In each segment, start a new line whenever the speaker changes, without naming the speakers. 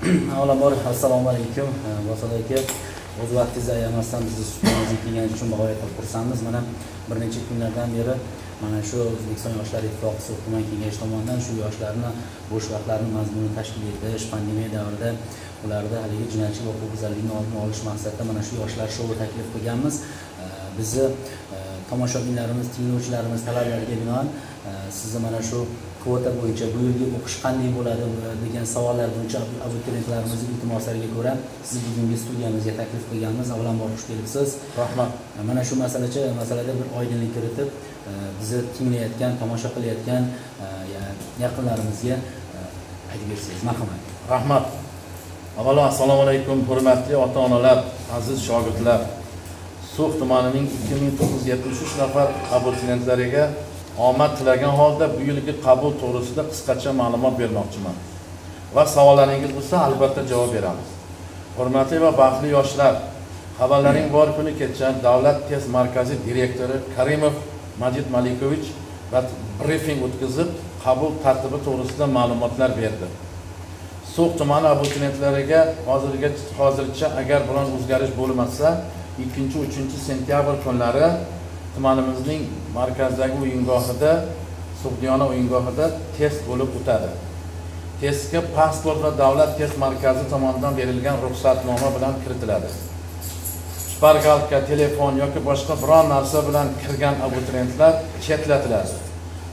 Avvalambor assalomu alaykum. Bosad aka, o'z vaqtingizni ayamasdan bizni studiyamizga kelganingiz uchun bag'oyat xursandmiz. Mana bir necha kunlardan beri mana shu O'zbekiston Yoshlar Ittifoqi So'x tuman kengashi tomonidan shu yoshlarni bo'sh vaqtlarini mazmunli tashkil etish, pandemiya davrida ularda haligi jinoyatchilik va huquqbuzarlikni oldini olish maqsadida mana shu yoshlar shou taklif qilganmiz. Bizni tomoshabinlarimiz, tinglovchilarimiz talablariga binoan sizni mana shu kvota bo'yicha bu yilgi o'qish qanday bo'ladi degan savollar bo'yicha abituriyentlarimizning iltimoslariga ko'ra sizni bugungi studiyamizga taklif qilganmiz. Avvalambor xush kelibsiz.
Rahmat.
Mana shu masalada bir oydinlik kiritib, bizni tinglayotgan, tomosha qilayotgan yaqinlarimizga aytib bersangiz, marhamat.
Rahmat. Avvalo assalomu alaykum hurmatli ota-onalar, aziz shogirdlar. So'x tumanining 2973 nafar abituriyentlariga omad tilagan holda bu yilgi qabul to'g'risida qisqacha ma'lumot bermoqchiman. Va savollaringiz bo'lsa albatta javob beramiz. Hurmatli va baxtli yoshlar, xabarlaring bor, kuni kecha Davlat test markazi direktori Karimov Majid Malikovich va brifing o'tkazib, qabul tartibi to'g'risida ma'lumotlar berdi. So'x tumani abituriyentlariga hozircha agar biron o'zgarish bo'lmasa, 2-3 sentyabr kunlari tumanimizning markazdagi o'yingohida, So'g'diyona o'yingohida test bo'lib o'tadi. Testga pasport va davlat test markazi tomonidan berilgan ruxsatnoma bilan kiritiladi. Shpargalka, telefon yoki boshqa biron narsa bilan kirgan abituriyentlar chetlatiladi.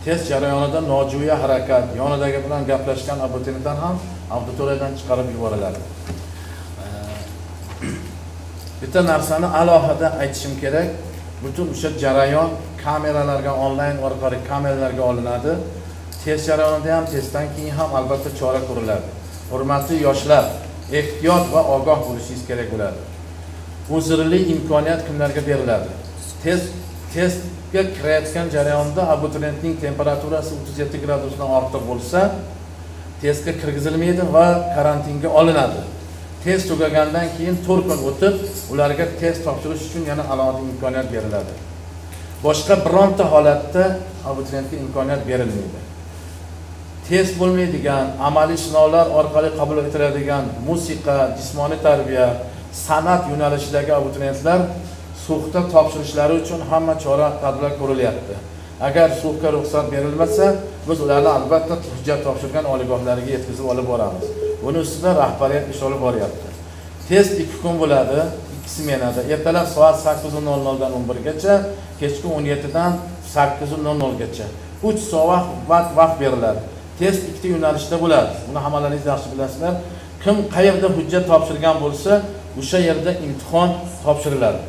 Test jarayonida nojo'ya harakat, yonidagi bilan gaplashgan abituriyentlar ham auditoriyadan chiqarib yuboriladi. Bitta narsani alohida aytishim kerak. Butun o'sha jarayon kameralarga, onlayn orqali kameralarga olinadi. Test jarayonida ham, testdan keyin ham albatta chora ko'riladi. Hurmatli yoshlar, ehtiyot va ogoh bo'lishingiz kerak bo'ladi. Uzrli imkoniyat kimlarga beriladi? Testga kirayotgan jarayonda abituriyentning temperaturasi 37 gradusdan ortiq bo'lsa, testga kirgizilmaydi va karantinga olinadi. Test tugagandan keyin 4 kun o'tib, ularga test topshirish uchun yana alohida imkoniyat beriladi. Boshqa bironta holatda abituriyentga imkoniyat berilmaydi. Test bo'lmaydigan, amaliy sinovlar orqali qabul etiladigan musiqa, jismoniy tarbiya, san'at yo'nalishidagi abituriyentlar So'xda topshirishlari uchun hamma chora tadbirlar ko'rilyapti. Agar So'xga ruxsat berilmasa, biz ularni albatta hujjat topshirgan oliygohlariga yetkazib olib boramiz. Buni ustida rahbariyat ish olib boryapti. Test 2 kun bo'ladi, 2 smenada. Ertalab soat 8:00 dan 11 gacha, kechki 17 dan 8:00 gacha. 3 soat vaqt beriladi. Test ikkita yo'nalishda bo'ladi. Buni hammalaringiz yaxshi bilasizlar. Kim qayerda hujjat topshirgan bo'lsa, o'sha yerda imtihon topshiriladi.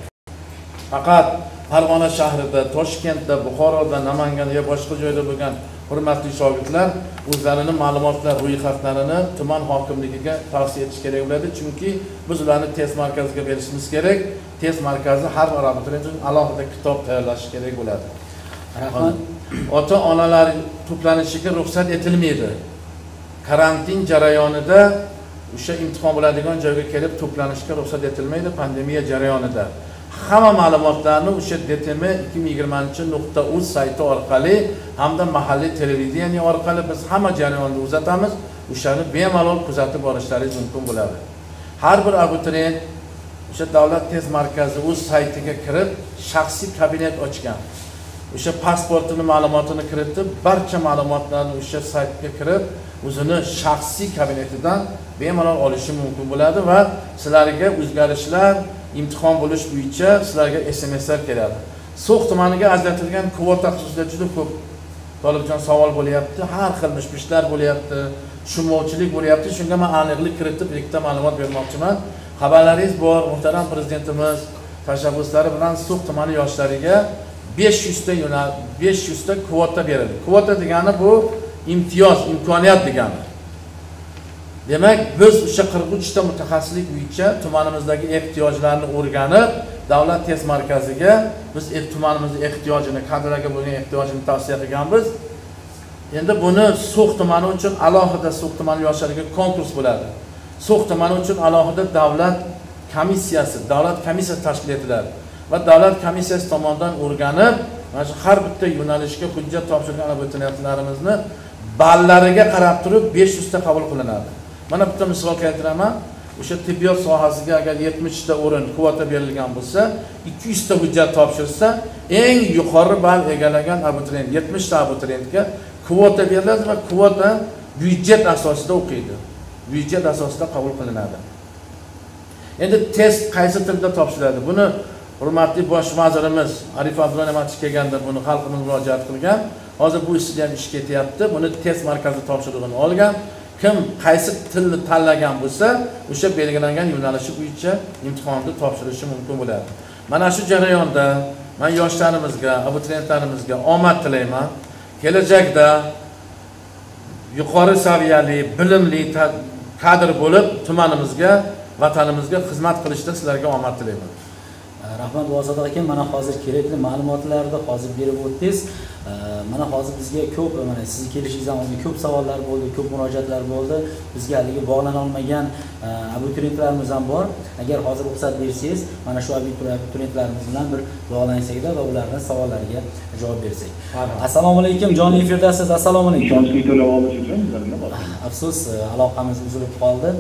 Faqat Farg'ona shahrida, Toshkentda, Buxoroda, Namanganda yo boshqa joyda bo'lgan hurmatli shogirdlar o'zlarini ma'lumotlar ro'yxatlarini tuman hokimligiga tavsiya etish kerak bo'ladi, chunki biz ularni test markaziga berishimiz kerak. Test markazi har bir abituriyent uchun alohida kitob tayyorlashi kerak bo'ladi.
Rahmat.
Ota-onalar to'planishiga ruxsat etilmaydi. Karantin jarayonida o'sha imtihon bo'ladigan joyga kelib to'planishga ruxsat etilmaydi pandemiya jarayonida. Hamma ma'lumotlarni o'sha DTM 2020.uz sayti orqali hamda mahalliy televideniye orqali biz hamma jarayonni uzatamiz. O'shani bemalol kuzatib borishlaringiz mumkin bo'ladi. Har bir abituriyent o'sha davlat test markazi o'z saytiga kirib, shaxsiy kabinet ochgan. O'sha pasportini ma'lumotini kiritib, barcha ma'lumotlarni o'sha saytga kirib, o'zini shaxsiy kabinetidan bemalol olishi mumkin bo'ladi va sizlarga o'zgarishlar, imtihon bo'lish bo'yicha sizlarga SMSlar keladi. So'x tumaniga ajratilgan kvota xususida juda ko'p Tolibjon savol bo'lyapti, har xil mish-mishlar bo'lyapti, tushunmovchilik bo'lyapti. Shunga men aniqlik kiritib ikkita ma'lumot bermoqchiman. Xabarlaringiz bor, muhtaram prezidentimiz tashabbuslari bilan So'x tumani yoshlariga 500 ta kvota berildi. Kvota degani bu imtiyoz, imkoniyat degani. Demak, biz o'sha 43 ta mutaxassislik bo'yicha tumanimizdagi ehtiyojlarni o'rganib, davlat test markaziga biz tumanimizning ehtiyojini, kadrlarga bo'lgan ehtiyojini tavsiya qilganmiz. Endi buni So'x tumani uchun alohida So'x tumani yoshlariga konkurs bo'ladi. So'x tumani uchun alohida davlat komissiyasi tashkil etiladi va davlat komissiyasi tomonidan o'rganib, mana shu har bitta yo'nalishga hujjat topshirgan abituriyentlarimizni ballariga qarab turib 500 ta qabul qilinadi. Mana bitta misol keltiraman. O'sha tibbiyot sohasiga agar 70 ta o'rin kvota berilgan bo'lsa, 200 ta hujjat topshirsa, eng yuqori ball egallagan abituriyent 70 ta abituriyentga kvota beriladi va kvota byudjet asosida o'qiydi. Byudjet asosida qabul qilinadi. Endi test qaysi tilda topshiriladi? Buni hurmatli bosh vazirimiz Arif Abdullayev kelganda buni xalqimiz murojaat qilgan. Hozir bu ustida ham ish ketyapti. Buni test markazi topshirig'ini olgan. Kim qaysi tilni tanlagan bo'lsa, o'sha belgilangan yo'nalishi bo'yicha imtihonni topshirishi mumkin bo'ladi. Mana shu jarayonda men yoshlarimizga, abituriyentlarimizga omad tilayman. Kelajakda yuqori saviyali, bilimli kadr bo'lib tumanimizga, vatanimizga xizmat qilishda sizlarga omad tilayman.
Rahmat Bobosodiq aka, mana hozir kerakli ma'lumotlarni hozir berib o'tdingiz. Mana hozir bizga ko'p, mana sizni kelishingizdan oldin ko'p savollar bo'ldi, ko'p murojaatlar bo'ldi. Bizga haligi bog'lana olmagan abituriyentlarimiz ham bor. Agar hozir ruxsat bersangiz, mana shu abituriyentlarimiz bilan bir bog'lansakda va ularning savollariga javob bersak. Assalomu alaykum, jonli efirdasiz. Assalomu alaykum.
Ishonchli to'lov olish uchun nima bor?
Afsus, aloqamiz uzilib qoldi.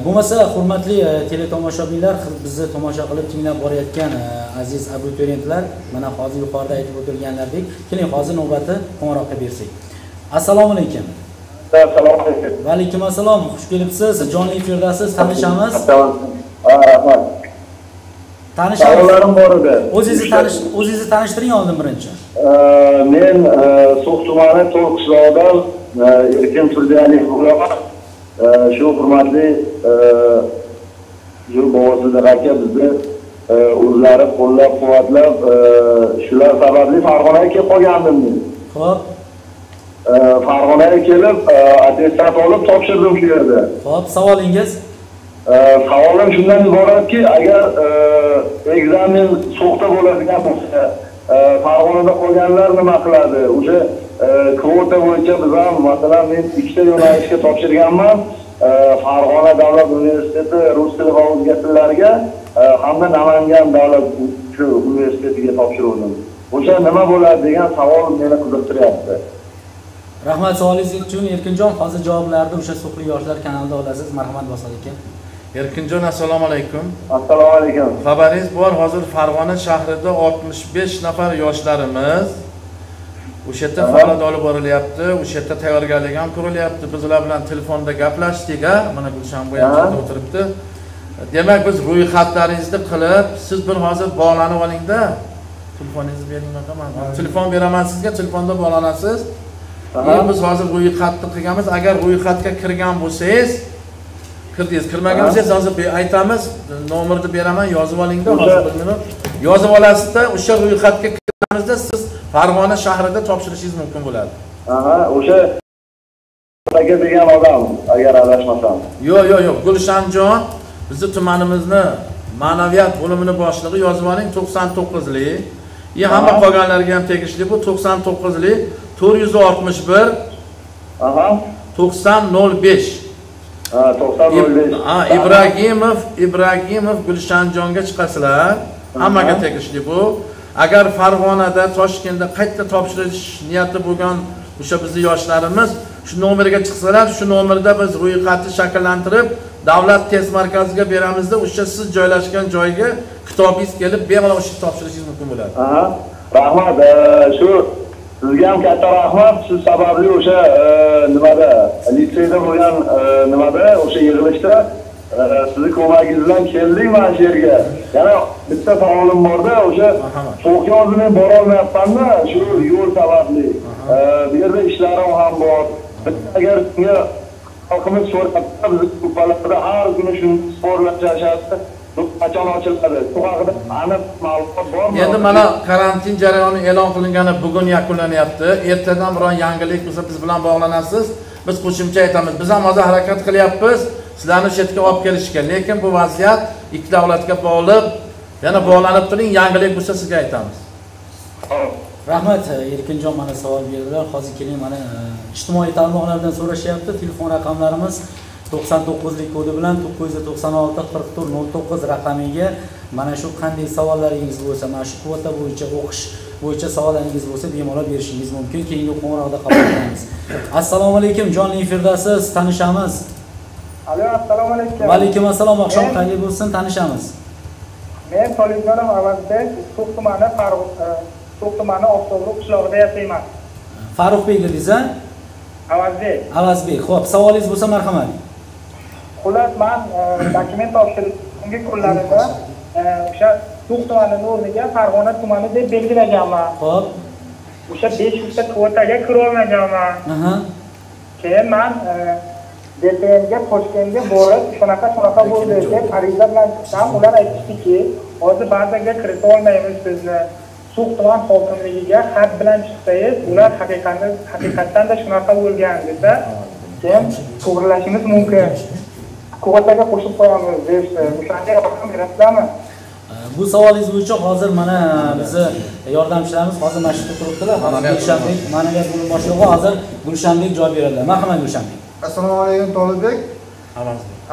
Bo'lmasa, hurmatli teletomoshabinlar, bizni tomosha qilib tinglab borayotgan aziz abituriyentlar, mana hozir yuqorida aytib o'tilganlardek, keling hozir navbatni qo'ng'iroqqa bersak. Assalomu alaykum.
Assalomu alaykum.
Va alaykum assalom. Xush kelibsiz. Jonli efirdasiz, tanishamiz.
Rahmat.
Tanishamiz.
Savollarim bor edi.
O'zingizni tanishtiring oldin birinchi.
Men So'x tumani To'rt qishlog'idan Erkin Turdialiyev bo'laman. Shu hurmatli shu Bobosodiq aka bizni o'zlari qo'llab-quvvatlab, shular sababli Farg'onaga kelib qolgandim men.
Xo'p.
Farg'onaga kelib attestat olib topshirdim shu yerda.
Xo'p, savolingiz?
Savolim shundan iboratki, agar ekzamen So'xda bo'ladigan bo'lsa, Farg'onada qolganlar nima qiladi? O'sha kvota bo'yicha biz ham, masalan, men 2 ta yo'nalishga topshirganman. Farg'ona davlat universiteti rus tili va o'zga tillariga hamda Namangan davlat universitetiga topshirdim. O'sha nima bo'ladi degan savol meni qiziqtiryapti.
Rahmat savolingiz uchun Erkinjon, hozir javoblarni o'sha So'xli yoshlar kanalida olasiz. Marhamat Bosodiq aka.
Erkinjon, assalomu alaykum.
Assalomu alaykum.
Xabaringiz bor, hozir Farg'ona shahrida 65 nafar yoshlarimiz o'sha yerda faoliyat olib borilyapti, o'sha yerda tayyorgarlik ham ko'rilyapti. Biz ular bilan telefonda gaplashdik, ha, mana Gulshan bu yerda o'tiribdi. Demak, biz ro'yxatlaringizni qilib, siz bir hozir bog'lanib olingda. Telefoningizni bering, man telefon beraman sizga, telefonda bog'lanasiz. Biz hozir ro'yxatni qilganmiz. Agar ro'yxatga kirgan bo'lsangiz, kirdingiz, kirmagan bo'lsangiz hozir aytamiz, nomerni beraman, yozib olingda, hozir bir minut. Yozib olasizda, o'sha ro'yxatga kirganimizda siz Farg'ona shahrida topshirishingiz mumkin bo'ladi.
Aha, o'sha aka degan odam, agar adashmasam.
Yo'q, yo'q, yo'q. Gulshanjon bizni tumanimizni ma'naviyat bo'limini boshlig'i, yozib oling, 99lik. Hamma qolganlarga ham tegishli bu 99lik 461.
Aha.
9005.
Ha, 9005.
Ha, Ibragimov Gulshanjonga chiqasizlar. Hammaga tegishli bu. Agar Farg'onada, Toshkentda qayta topshirish niyati bo'lgan o'sha bizni yoshlarimiz shu nomerga chiqsalar, shu nomerda biz ro'yxatni shakllantirib, davlat test markaziga beramizda, o'sha siz joylashgan joyga kitobingiz kelib, bemalol o'sha topshirishingiz mumkin bo'ladi.
Aha. Rahmat. Shu sizga ham katta rahmat. Shu sababli o'sha nimada, litseyda bo'lgan nimada, o'sha yig'ilishda sizni ko'magingiz bilan keldik mana shu yerga. Yana bitta savolim borda, o'sha So'xga hozir men bora olmayapman-da, shu yo'l sababli. Bu yerda ishlarim ham bor. Agar shunga xalqimiz so'rayapti, bizni gruppalarda har kuni shuni so'ralashadi. Qachon ochiladi? Bu haqida aniq ma'lumot bormi?
Endi mana karantin jarayoni e'lon qilingani bugun yakunlanyapti. Ertadan biron yangilik bo'lsa biz bilan bog'lanasiz. Biz qo'shimcha aytamiz. Biz ham hozir harakat qilyapmiz sizlarni shu yerga olib kelishga. Lekin bu vaziyat ikki davlatga bog'liq. Yana bog'lanib turing, yangilik bo'lsa sizga aytamiz.
Rahmat Erkinjon, mana savol berdilar. Hozir keling, mana ijtimoiy tarmoqlardan so'rashyapti. Telefon raqamlarimiz 99lik kodi bilan 996 44 09 raqamiga mana shu qanday savollaringiz bo'lsa, mana shu kvota bo'yicha, o'qish bo'yicha savollaringiz bo'lsa, bemalol berishingiz mumkin. Keyingi qo'ng'iroqda qabul qilamiz. Assalomu alaykum, jonli efirdasiz, tanishamiz.
Alo, assalomu alaykum.
Va alaykum assalom, oqshom xayrli bo'lsin, tanishamiz.
Men Tolibjonov Avazbek, So'x tumani So'x tumani Oftobli qishlog'ida yashayman.
Farruxbek dedingiz-a?
Avazbek.
Avazbek. Xo'p, savolingiz bo'lsa marhamat.
Xullas, men dokument topshirishga kunlarida o'sha So'x tumanining o'rniga Farg'ona tumani deb belgilaganman.
Xo'p.
O'sha 500 ta kvotaga kira olmaganman.
Aha.
Keyin men DTMga Toshkentga borib, shunaqa bo'ldi deb ariza bilan chiqsam, ular aytishdiki, hozir bazaga kirita olmaymiz sizni. So'x tuman hokimligiga xat bilan chiqsangiz, ular haqiqatdan da shunaqa bo'lgan desa, keyin to'g'rilashimiz mumkin. Kvotaga qo'shib qo'yamiz deyishdi. O'shanga yordam berasizlarmi?
Bu savolingiz bo'yicha hozir mana bizni yordamchilarimiz hozir mana shu yerda turibdilar. Gulshanbek, ma'naviyat bo'limi boshlig'i hozir Gulshanbek javob beradilar. Marhamat Gulshanbek.
Assalomu alaykum Tolibek.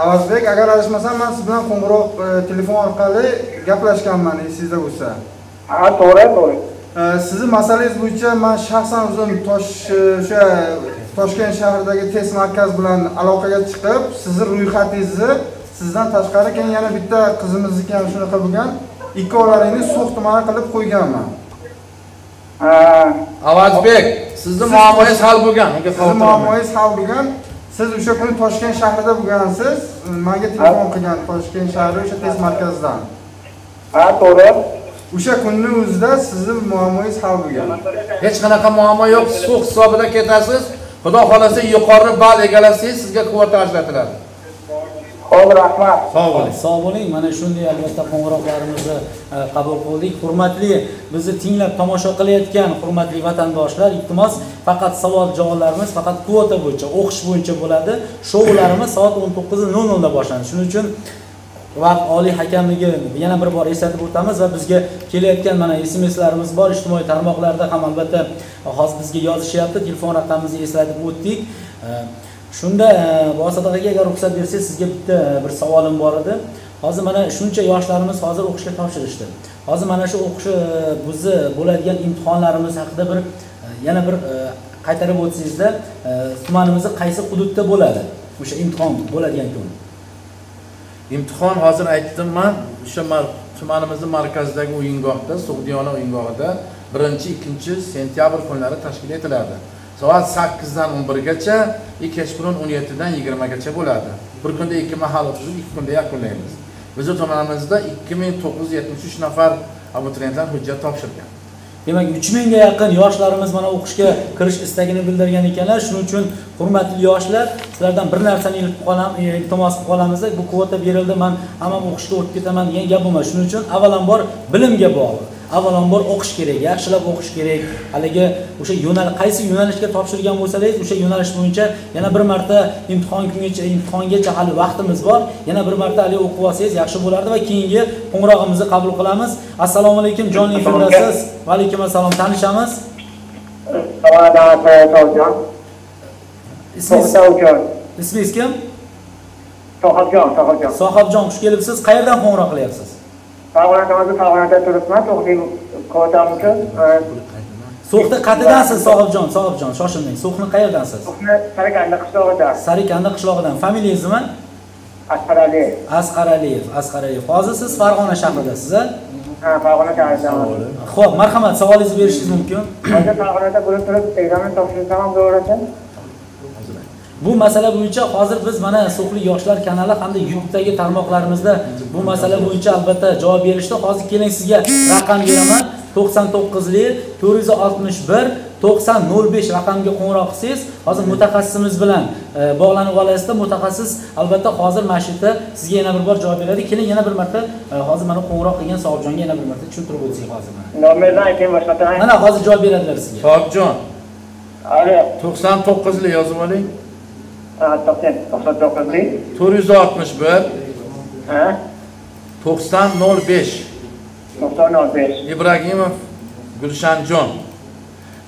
Avazbek, agar adashmasam men siz bilan qo'ng'iroq telefon orqali gaplashganman, esingizda bo'lsa.
Ha, to'g'ri, to'g'ri.
Sizni masalangiz bo'yicha men shaxsan o'zim o'sha Toshkent shahridagi test markaz bilan aloqaga chiqib, sizni ro'yxatingizni sizdan tashqari keyin yana bitta qizimizniki ham shunaqa bo'lgan, ikkovlaringni So'x tumani qilib qo'yganman.
Avazbek, sizni muammoingiz hal bo'lgan, unga
xavotir olmang. Muammoingiz hal bo'lgan. Siz o'sha kuni Toshkent shahrida bo'lgansiz, menga telefon qilgan Toshkent shahri o'sha test markazidan.
Ha, to'g'ri.
O'sha kunni o'zida sizni muammoingiz hal bo'lgan.
Hech qanaqa muammo yo'q, So'x hisobida ketasiz. Xudo xolasa yuqori ball egallasangiz, sizga kvota ajratiladi.
Xo'p, rahmat.
Sog' bo'ling.
Sog' bo'ling. Mana shunday albatta qo'ng'iroqlarimizni qabul qildik. Hurmatli bizni tinglab tomosha qilayotgan hurmatli vatandoshlar, iltimos, faqat savol javoblarimiz faqat kvota bo'yicha, o'qish bo'yicha bo'ladi. Shoularimiz soat 19:00 da boshlanadi. Shuning uchun vaqt oliy hakamligi yana bir bor eslatib o'tamiz va bizga kelayotgan mana SMSlarimiz bor, ijtimoiy tarmoqlarda ham albatta hozir bizga yozishyapti. Telefon raqamimizni eslatib o'tdik. Shunda Bosadiq aka, agar ruxsat bersangiz, sizga bitta bir savolim bor edi. Hozir mana shuncha yoshlarimiz hozir o'qishga topshirishdi. Hozir mana shu o'qish bizni bo'ladigan imtihonlarimiz haqida bir yana bir qaytarib o'tsangizda, tumanimizni qaysi hududda bo'ladi o'sha imtihon bo'ladigan kun?
Imtihon hozir aytdim men, o'sha tumanimizning markazidagi o'yingohda, So'g'diyona o'yingohida 1-2 sentyabr kunlari tashkil etiladi. Soat 8 dan 11 gacha, kechqurun 17 dan 20 gacha bo'ladi. Bir kunda 2 mahal o'tkazib, 2 kunda yakunlaymiz. Bizning tumanimizda 2973 nafar abituriyentlar hujjat topshirgan.
Demak, 3000 ga yaqin yoshlarimiz mana o'qishga kirish istagini bildirgan ekanlar. Shuning uchun hurmatli yoshlar, sizlardan bir narsani iltimos qilib qolamiz. Bu kvota berildi, men hammam o'qishga o'tib ketaman degan gap bo'lmaydi. Shuning uchun avvalambor bilimga bog'liq. Avvalambor o'qish kerak, yaxshilab o'qish kerak. Haligi o'sha qaysi yo'nalishga topshirgan bo'lsangiz, o'sha yo'nalish bo'yicha yana bir marta imtihon kungacha, imtihongacha hali vaqtimiz bor. Yana bir marta hali o'qib olsangiz yaxshi bo'lardi va keyingi qo'ng'irog'imizni qabul qilamiz. Assalomu alaykum, jonli efirdasiz. Va alaykum assalom, tanishamiz. Ismingiz kim?
Sohibjon, Sohibjon.
Sohibjon, xush kelibsiz. Qayerdan qo'ng'iroq qilyapsiz?
Farg'ona tumanida Farg'onada turibman, So'xning kvotam uchun.
So'xda qayerdansiz Sohibjon? Sohibjon, shoshilmang. So'xni qayerdansiz?
So'xni Sarikanda qishlog'idan.
Sarikanda qishlog'idan. Familiyangiz nima?
Asqaraliyev.
Asqaraliyev, Asqaraliyev. Hozir siz Farg'ona shahridasiz-a?
Ha, Farg'ona shahridaman.
Xo'p, marhamat, savolingizni berishingiz mumkin.
Hozir Farg'onada bo'lib turib, ekzamen topshirsam ham bo'larkan.
Bu masala bo'yicha hozir biz mana So'xli yoshlar kanali hamda YouTube'dagi tarmoqlarimizda bu masala bo'yicha albatta javob berishdi. Hozir keling, sizga raqam beraman. 99 461 90 05 raqamga qo'ng'iroq qilsangiz, hozir mutaxassisimiz bilan bog'lanib olasizda. Mutaxassis albatta hozir mana shu yerda sizga yana bir bor javob beradi. Keling, yana bir marta hozir mana qo'ng'iroq qilgan Sohibjonga yana bir marta tushuntirib o'tsak hozir mana.
Nomerni ayting boshqatdan.
Mana hozir javob beradilar sizga.
Sohibjon.
Alo.
99 li yozib oling.
99
461
ha
90 05
90 05
Ibragimov Gulshanjon.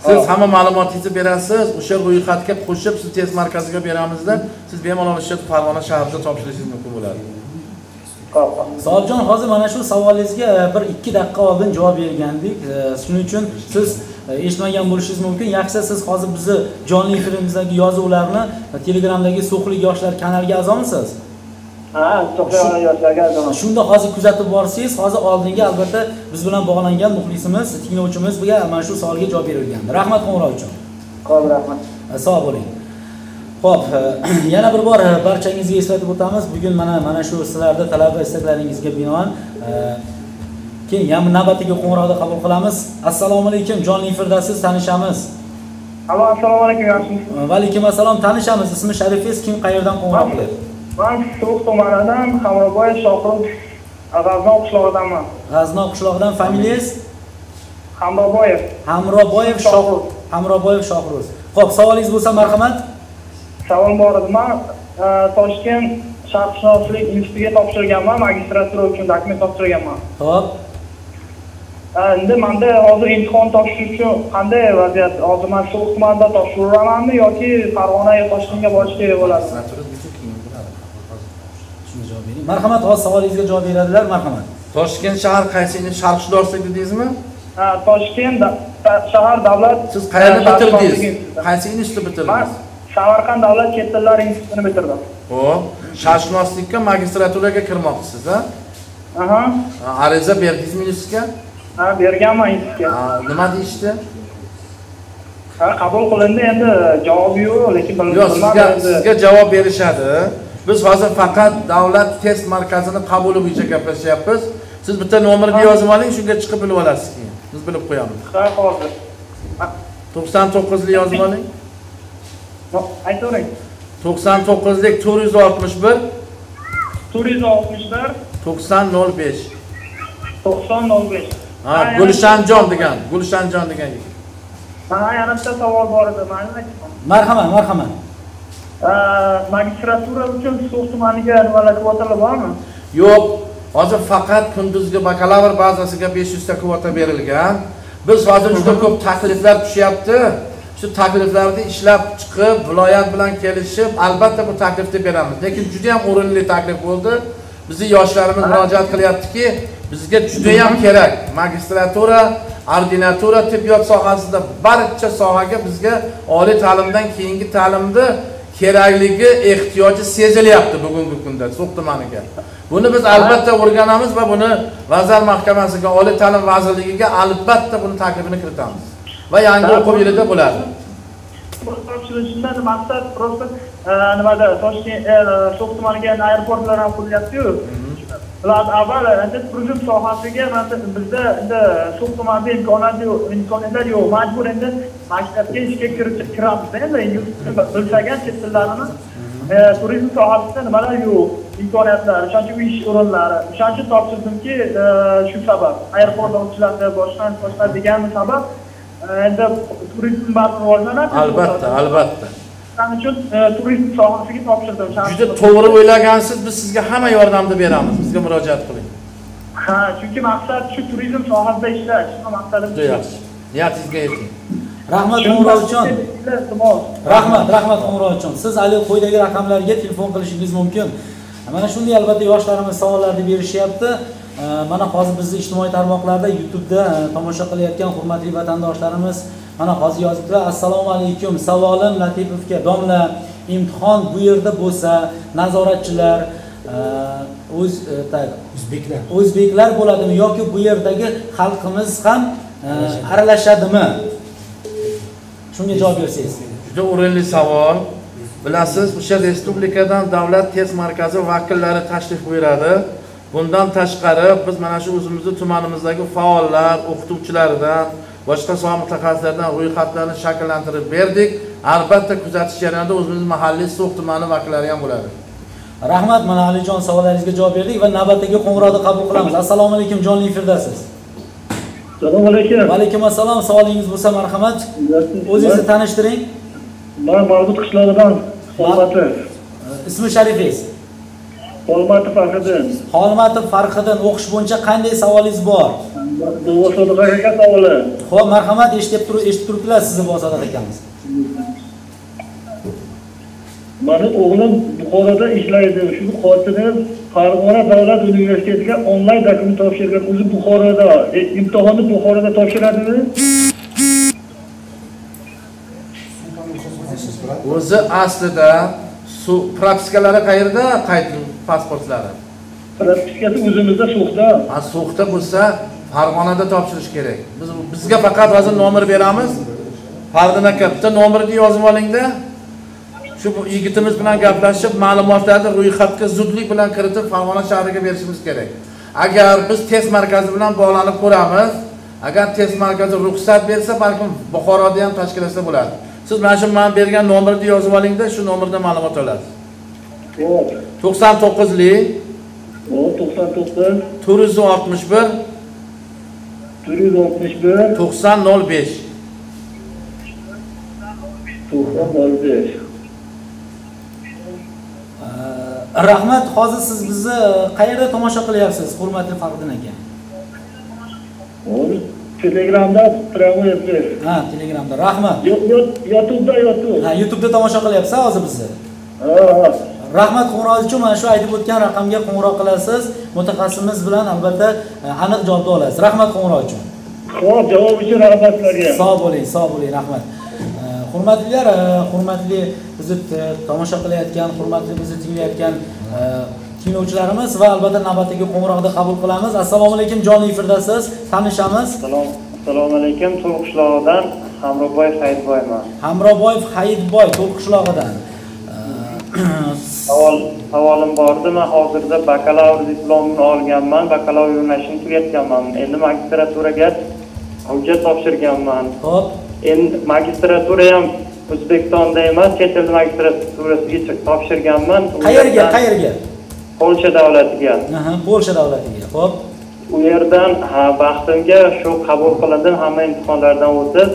Siz hamma ma'lumotingizni berasiz, o'sha ro'yxatga qo'shib siz test markaziga beramizda, siz bemalol o'sha Farg'ona shahrida topshirishingiz mumkin bo'ladi.
Sohibjon, hozir mana shu savolingizga 1-2 daqiqa oldin javob bergandik. Shuning uchun siz eshitmagan bo'lishingiz mumkin. Yaxshisi siz hozir bizni jonli efirimizdagi yozuvlarni Telegramdagi So'xlik yoshlar kanaliga a'zomisiz?
Ha, So'xlik yoshlarga a'zoman.
Shunda hozir kuzatib borsangiz, hozir oldingi albatta biz bilan bog'langan muxlisimiz, tinglovchimiz buga mana shu savolga javob berilgan. Rahmat qo'ng'iroq uchun.
Xo'p, rahmat.
Sog' bo'ling. Xo'p, yana bir bor barchangizga eslatib o'tamiz. Bugun mana shu sizlarda talab va istaklaringizga binoan keyin yana navbatdagi qo'ng'iroqni qabul qilamiz. Assalomu alaykum, jonli efirdasiz, tanishamiz.
Alo, assalomu alaykum, yaxshimisiz?
Va alaykum assalom, tanishamiz. Ismi sharifingiz, kim, qayerdan qo'ng'iroq qilyapti?
Men So'x tumanidan Hamroboyev Shohruz, G'azno qishlog'idanman.
G'azno qishlog'idan, familiyangiz?
Hamroboyev.
Hamroboyev Shohruz. Hamroboyev Shohruz. Xo'p, savolingiz bo'lsa marhamat.
Savol bor edi. Men Toshkent sharqshunoslik institutiga topshirganman, magistratura uchun dokument topshirganman.
Xo'p.
Endi menda hozir imtihon topshirish uchun qanday vaziyat? Hozir men So'x tumanida topshiramanmi yoki Farg'ona yo Toshkentga borish kerak bo'ladi?
Shunga javob bering. Marhamat, hozir savolingizga javob beradilar, marhamat.
Toshkent shahar qaysi sharqshunoslik dedingizmi?
Ha, Toshkent shahar davlat.
Siz qayerni bitirdingiz? Qaysi institutni bitirdingiz?
Samarqand davlat chet tillar institutini bitirdim.
Xo'p, sharqshunoslikka magistraturaga kirmoqchisiz, ha?
Aha.
Ariza berdingizmi institutga?
Ha, berganman institutga.
Nima deyishdi?
Ha, qabul qilindi, endi javobi yo'q, lekin
bilmadim. Sizga javob berishadi. Biz hozir faqat davlat test markazini qabuli bo'yicha gaplashyapmiz. Siz bitta nomerni yozib oling, shunga chiqib bilib olasiz keyin. Biz bilib qo'yamiz.
Ha, hozir.
99lik yozib oling.
Aytavering.
99lik 461
461
9005
9005.
Ha, Gulshanjon degan, Gulshanjon degan yigit.
Mana yana bitta savol bor edi, mayli aytman.
Marhamat, marhamat.
Magistratura uchun So'x tumaniga nimalar kvotalar bormi?
Yo'q, hozir faqat kunduzgi bakalavr bazasiga 500 ta kvota berilgan. Biz hozir juda ko'p takliflar tushyapti. Shu takliflarni ishlab chiqib, viloyat bilan kelishib, albatta bu taklifni beramiz. Lekin juda ham o'rinli taklif bo'ldi. Bizi yoshlarimiz murojaat qilyaptiki, bizga juda ham kerak magistratura, ordinatura, tibbiyot sohasida barcha sohaga bizga oliy ta'limdan keyingi ta'limni kerakligi, ehtiyoji sezilyapti bugungi kunda So'x tumaniga. Buni biz albatta o'rganamiz va buni Vazirlar Mahkamasiga, Oliy ta'lim vazirligiga albatta buni taklifini kiritamiz. Va yangi o'quv yilida bo'ladi.
Topshirishdan maqsad prosta nimada Toshkent So'x tumaniga aeroportlar ham qurilyapti-yu. Ular avval endi turizm sohasiga bizda endi So'x tumanida imkoniyat yo'q, imkoniyatlar yo'q. Majbur endi maktabga ishga kiramiz endi ingliz tilini bilsak ham chet tillarini turizm sohasida nimalar yo'q, imkoniyatlar, o'shancha ish o'rinlari. O'shancha topshirdimki, shu sabab aeroport ochiladi, boshqa degan sabab endi turizm baribir rivojlanadi.
Albatta, albatta.
Shuning uchun turizm sohasiga topshirdim.
Juda to'g'ri o'ylagansiz, biz sizga hamma yordamni beramiz. Bizga murojaat qiling.
Ha, chunki maqsad shu turizm sohasida ishlash, shu maqsadim.
Juda yaxshi. Niyatingizga yeting.
Rahmat qo'ng'iroq uchun. Rahmat, rahmat qo'ng'iroq uchun. Siz hali quyidagi raqamlarga telefon qilishingiz mumkin. Mana shunday albatta yoshlarimiz savollarni berishyapti. Mana hozir bizni ijtimoiy tarmoqlarda, YouTube'da tomosha qilayotgan hurmatli vatandoshlarimiz mana hozir yozibdilar. Assalomu alaykum. Savolim Latipovga, domla, imtihon bu yerda bo'lsa, nazoratchilar o'zbeklar bo'ladimi yoki bu yerdagi xalqimiz ham aralashadimi? Shunga javob bersangiz.
Juda o'rinli savol. Bilasiz, o'sha respublikadan davlat test markazi vakillari tashrif buyuradi. Bundan tashqari biz mana shu o'zimizni tumanimizdagi faollar, o'qituvchilardan, boshqa soha mutaxassislaridan ro'yxatlarni shakllantirib berdik. Albatta kuzatish jarayonida o'zimiz mahalliy So'x tumani vakillari ham bo'ladi.
Rahmat, mana Alijon savollaringizga javob berdik va navbatdagi qo'ng'iroqni qabul qilamiz. Assalomu alaykum, jonli efirdasiz.
Assalomu alaykum.
Va alaykum assalom. Savolingiz bo'lsa marhamat. O'zingizni tanishtiring.
Men Margut qishlog'idan Xolmatov.
Ismi sharifingiz?
Xolmatov Farhiddin.
Xolmatov Farhiddin, o'qish bo'yicha qanday savolingiz bor?
Bobosodiq aka savoli.
Xo'p, marhamat, eshitib turibdilar sizni Bobosodiq akamiz.
Meni o'g'lim Buxoroda ishlaydi. Shu xotini Farg'ona davlat universitetiga onlayn dokument topshirgan. O'zi Buxoroda, imtihonni Buxoroda topshiradimi?
O'zi aslida propiskalari qayerda? Qayd pasportlari.
Propiskasi o'zimizda So'xda.
Ha, So'xda bo'lsa Farg'onada topshirish kerak. Biz bizga faqat hozir nomer beramiz. Fardin aka, bitta nomerni yozib olingda. Shu yigitimiz bilan gaplashib, ma'lumotlarni ro'yxatga zudlik bilan kiritib Farg'ona shahriga berishimiz kerak. Agar biz test markazi bilan bog'lanib ko'ramiz, agar test markazi ruxsat bersa, balkim Buxoroda ham tashkillashsa bo'ladi. Siz mana shu men bergan nomerni yozib olingda, shu nomerdan ma'lumot olasiz.
Xo'p.
99lik
99
461
461
90 05
90 05.
Rahmat. Hozir siz bizni qayerda tomosha qilyapsiz, hurmatli Faxriddin aka?
Hozir Telegramda прямой эфир.
Ha, Telegramda. Rahmat.
YouTube'da, YouTube.
Ha, YouTube'da tomosha qilyapsiz hozir bizni.
Ha.
Rahmat qo'ng'irog'ingiz uchun. Mana shu aytib o'tgan raqamga qo'ng'iroq qilasiz. Mutaxassisimiz bilan albatta aniq javobni olasiz. Rahmat qo'ng'iroq uchun.
Xo'p, javob uchun rahmat sizlarga.
Sog' bo'ling, sog' bo'ling, rahmat. Hurmatlilar, hurmatli bizni tomosha qilayotgan, hurmatli bizni tinglayotgan tinglovchilarimiz va albatta navbatdagi qo'ng'iroqni qabul qilamiz. Assalomu alaykum, jonli efirdasiz. Tanishamiz.
Assalomu alaykum, To'l qishlog'idan Hamroboyev Hayitboyman.
Hamroboyev Hayitboy, To'l qishlog'idan.
Savolim bordi. Men hozirda bakalavr diplomini olganman, bakalavr yo'nalishini tugatganman. Endi magistraturaga hujjat topshirganman.
Xo'p.
Endi magistratura ham O'zbekistonda emas, chet el magistraturasiga topshirganman.
Qayerga, qayerga?
Polsha davlatiga.
Aha, Polsha davlatiga. Xo'p.
U yerdan baxtimga shu qabul qilindim, hamma imtihonlardan o'tib.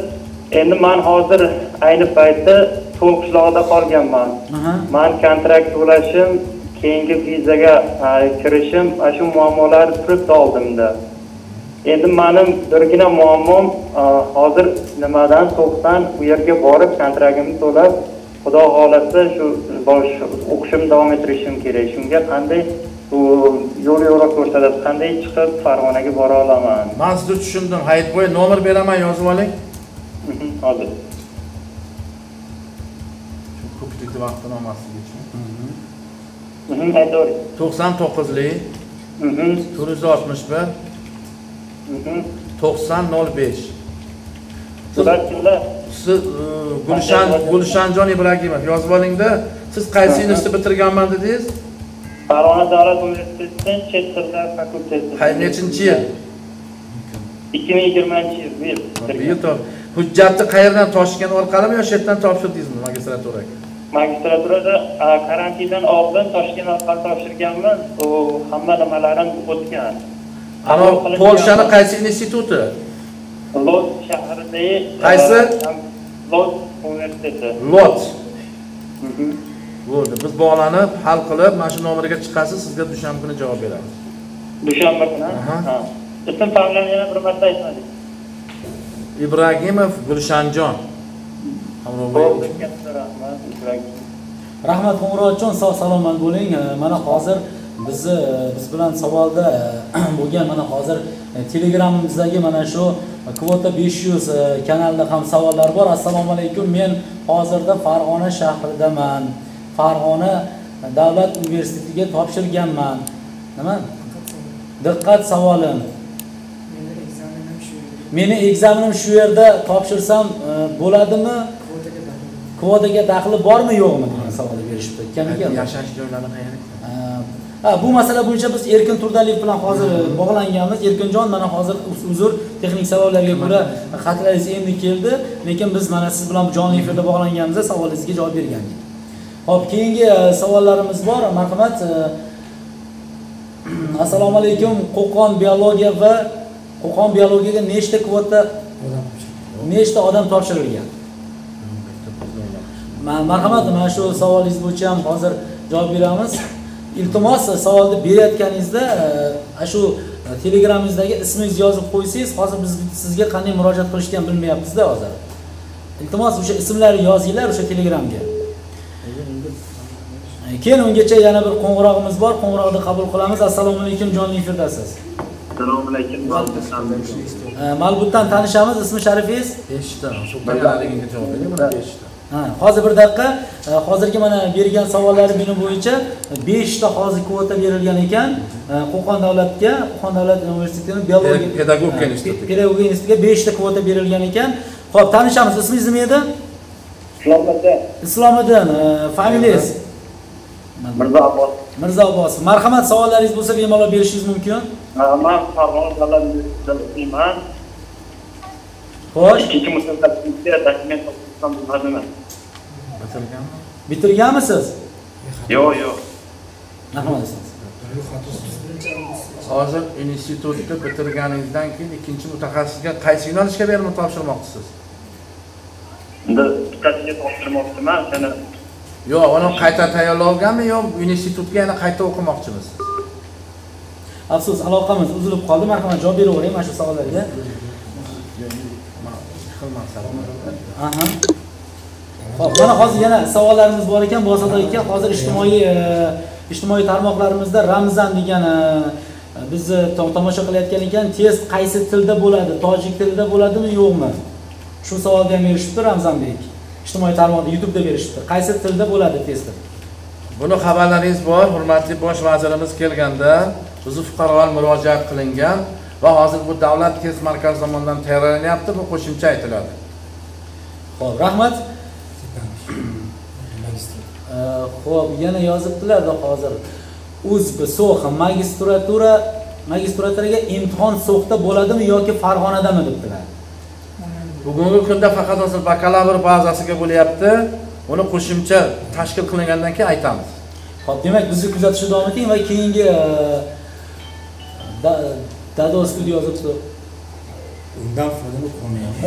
Endi men hozir ayni paytda To'l qishlog'ida qolganman. Men kontrakt to'lashim, keyingi vizaga kirishim, ana shu muammolar turibdi oldimda. Endi mening birgina muammom hozir nimadan to'xtan u yerga borib kontraktimni to'lab, Xudo xolasa shu o'qishimni davom ettirishim kerak. Shunga qanday yo'l yo'riq ko'rsatasiz, qanday chiqib Farg'onaga bora olaman?
Men sizni tushundim. Hayitboy, nomer beraman, yozib oling.
Hozir.
Shu ko'pchilikni vaqtini olmaslik uchun.
Aytavering.
99lik 461 90 05.
Ular kimlar?
Siz Gulshanjon Ibragimov, yozib olingda. Siz qaysi universitetni bitirganman dedingiz?
Farg'ona davlat universitetidan chet tillar fakulteti.
Nechinchi yil?
2020-yil.
Bu hujjatni qayerdan, Toshkent orqalimi yo chetdan topshirdingizmi magistraturaga?
Magistraturada karantindan oldin Toshkent orqali topshirganman. U hamma nimalarim o'tgan.
Ana Polshani qaysi instituti?
Lodz shahridagi.
Qaysi?
Lodz universiteti.
Lodz. Bo'ldi. Biz bog'lanib, hal qilib, mana shu nomerga chiqasiz, sizga dushanba kuni javob beramiz.
Dushanba kuni? Ha. Ism familiyani yana bir marta aytmadik.
Ibragimov Gulshanjon.
Rahmat, Ibragimov.
Rahmat qo'ng'iroq uchun, sog' salomat bo'ling. Mana hozir bizni biz bilan savolda bo'lgan mana hozir Telegramimizdagi mana shu Kvota 500 kanalida ham savollar bor. Assalomu alaykum, men hozirda Farg'ona shahridaman. Farg'ona davlat universitetiga topshirganman. Nima? Diqqat savolim. Meni ekzamenim shu yerda topshirsam bo'ladimi? Kvotaga daxli bormi yo'qmi degan savolni berishibdi. Kimga?
Yashash joylari qayerda?
Ha, bu masala bo'yicha biz Erkin Turdaliyev bilan hozir bog'langanmiz. Erkinjon, mana hozir uzr, texnik sabablarga ko'ra xatlaringiz endi keldi, lekin biz mana siz bilan jonli efirda bog'langanimizda savolingizga javob bergandik. Xo'p, keyingi savollarimiz bor. Marhamat. Assalomu alaykum. Qo'qon biologiya va Qo'qon biologiyaga nechta kvota nechta odam topshirilgan? Marhamat, mana shu savolingiz bo'yicha ham hozir javob beramiz. Iltimos, savolni berayotganingizda shu Telegramingizdagi ismingizni yozib qo'ysangiz, hozir biz sizga qanday murojaat qilishni ham bilmayapmiz-da hozir. Iltimos, o'sha ismlarni yozinglar o'sha Telegramga. Keyin ungacha yana bir qo'ng'irog'imiz bor, qo'ng'iroqni qabul qilamiz. Assalomu alaykum, jonli efirdasiz.
Assalomu alaykum,
Malbutdan tanishamiz, ismi sharifingiz?
5 ta. Sultonaligiga javob bering, mana 5 ta.
Ha, hozir bir daqiqa, hozirgi mana bergan savollari meni bo'yicha 5 ta hozir kvota berilgan ekan Qo'qon davlatga, Qo'qon davlat universitetining biologiya
pedagogika institutiga.
Pedagogika institutiga 5 ta kvota berilgan ekan. Xo'p, tanishamiz. Ismingiz nima edi?
Islomiddin.
Islomiddin, familiyangiz?
Mirzo Abbos.
Mirzo Abbos. Marhamat, savollaringiz bo'lsa bemalol berishingiz mumkin.
Men Farg'ona davlat universitetida o'qiyman.
Xo'sh,
ikkinchi mutaxassislikka dokument topshirsam bo'ladimi?
Bitirganmi?
Bitirganmisiz?
Yo'q, yo'q.
Marhamat.
Hozir institutni bitirganingizdan keyin ikkinchi mutaxassisga qaysi yo'nalishga berib topshirmoqchisiz?
Endi bittasiga topshirmoqchiman, o'shani.
Yo'q, uni qayta tayyorlanganmi yo institutga yana qayta o'qimoqchimisiz?
Afsus, aloqamiz uzilib qoldi. Marhamat, javob beravering mana shu savollarga. Aha. Xo'p, mana hozir yana savollarimiz bor ekan, Bosada aka. Hozir ijtimoiy tarmoqlarimizda Ramzan degan bizni tomosha qilayotgan ekan, test qaysi tilda bo'ladi? Tojik tilida bo'ladimi, yo'qmi? Shu savolga ham berishibdi Ramzanbek. Ijtimoiy tarmoqda, YouTube'da berishibdi. Qaysi tilda bo'ladi test?
Buni xabarlaringiz bor, hurmatli bosh vazirimiz kelganda bizni fuqarolar murojaat qilingan va hozir bu davlat test markazi tomonidan tayyorlanyapti, bu qo'shimcha aytiladi.
Xo'p, rahmat. Xo'p, yana yozibdilar-da hozir. UZB So'x magistraturaga imtihon So'xda bo'ladimi yoki Farg'onadami debdilar.
Bugungi kunda faqat hozir bakalavr bazasiga bo'lyapti. Uni qo'shimcha tashkil qilingandan keyin aytamiz.
Xo'p, demak bizni kuzatishda davom eting va keyingi Dado studio yozibdi.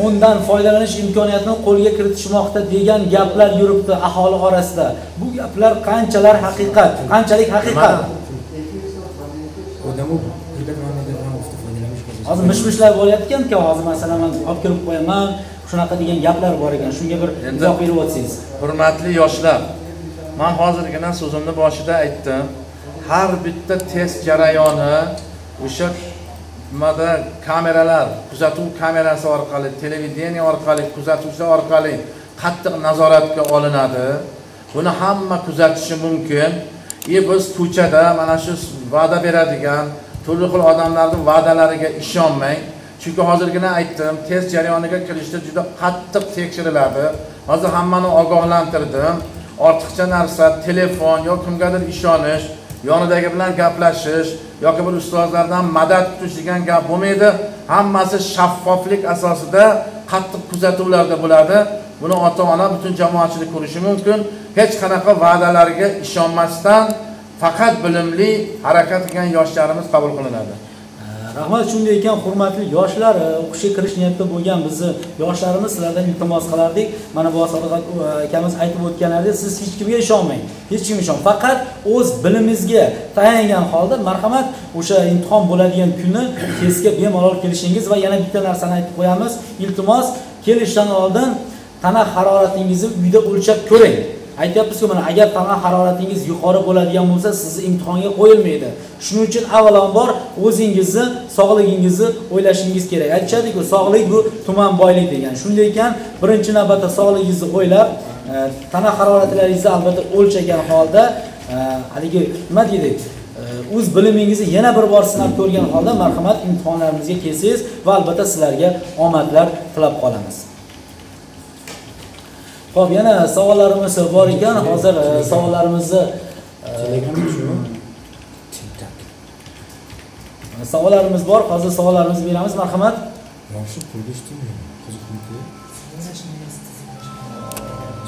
Undan foydalanish imkoniyatini qo'lga kiritishmoqda degan gaplar yuribdi aholi orasida. Bu gaplar qanchalar haqiqat? Qanchalik haqiqat? Hozir mish-mishlar bo'layotgan-ku, hozir masalan men olib kirib qo'yaman, shunaqa degan gaplar bor ekan. Shunga bir izoh berib o'tsangiz.
Hurmatli yoshlar, men hozirgina so'zimni boshida aytdim. Har bitta test jarayoni o'sha nimada kameralar, kuzatuv kamerasi orqali, televideniye orqali, kuzatuvchilar orqali qattiq nazoratga olinadi. Buni hamma kuzatishi mumkin. Biz ko'chada mana shu va'da beradigan turli xil odamlarning va'dalariga ishonmang. Chunki hozirgina aytdim, test jarayoniga kirishda juda qattiq tekshiriladi. Hozir hammani ogohlantirdim. Ortiqcha narsa, telefon yo kimgadir ishonish, yonidagi bilan gaplashish yoki bir ustozlardan madad kutish degan gap bo'lmaydi. Hammasi shaffoflik asosida qattiq kuzatuvlarda bo'ladi. Buni ota-ona, butun jamoatchilik ko'rishi mumkin. Hech qanaqa va'dalarga ishonmasdan faqat bilimli harakat qilgan yoshlarimiz qabul qilinadi.
Rahmat. Shunday ekan, hurmatli yoshlar, o'qishga kirish niyatida bo'lgan bizni yoshlarimiz, sizlardan iltimos qilardik. Mana bu Sodiq akamiz aytib o'tganlaridek, siz hech kimga ishonmang. Hech kimga ishonmang. Faqat o'z bilimingizga tayangan holda marhamat o'sha imtihon bo'ladigan kuni testga bemalol kelishingiz va yana bitta narsani aytib qo'yamiz. Iltimos, kelishdan oldin tana haroratingizni uyda o'lchab ko'ring. Aytyapmiz-ku, mana agar tana haroratingiz yuqori bo'ladigan bo'lsa, sizni imtihonga qo'yilmaydi. Shuning uchun avvalambor o'zingizni, sog'ligingizni o'ylashingiz kerak. Aytishadi-ku, sog'lik bu tuman boylik degan. Shunday ekan, birinchi navbatda sog'ligingizni o'ylab, tana haroratlaringizni albatta o'lchagan holda, haligi nima deydi, o'z bilimingizni yana bir bor sinab ko'rgan holda marhamat imtihonlarimizga kelsangiz va albatta sizlarga omadlar tilab qolamiz. Xo'p, yana savollarimiz bor ekan. Hozir savollarimizni savollarimiz bor. Hozir savollarimizni beramiz. Marhamat.
Yaxshi, pulga ishlayman. Qiziqniki.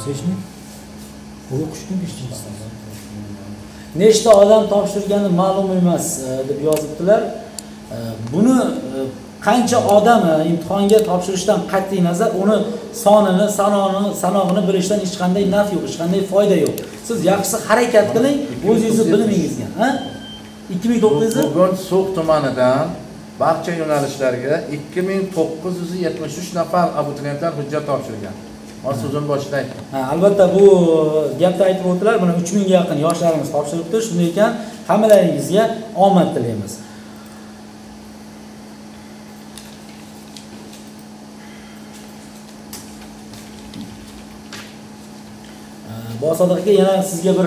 Seshni? O'qishni ishlaysiz.
Nechta odam topshirgani ma'lum emas deb yozibdilar. Buni qancha odam imtihonga topshirishdan qat'iy nazar uni sonini, sanog'ini bilishdan hech qanday naf yo'q, hech qanday foyda yo'q. Siz yaxshisi harakat qiling, o'zingizni bilimingizga, ha? 2900
bugun So'x tumanidan barcha yo'nalishlarga 2973 nafar abituriyentlar hujjat topshirgan. Hozir so'zim boshida aytdim.
Ha, albatta bu gapni aytib o'tdilar. Mana 3000 ga yaqin yoshlarimiz topshiribdi. Shunday ekan, hammalaringizga omad tilaymiz. Bosodiq aka, yana sizga bir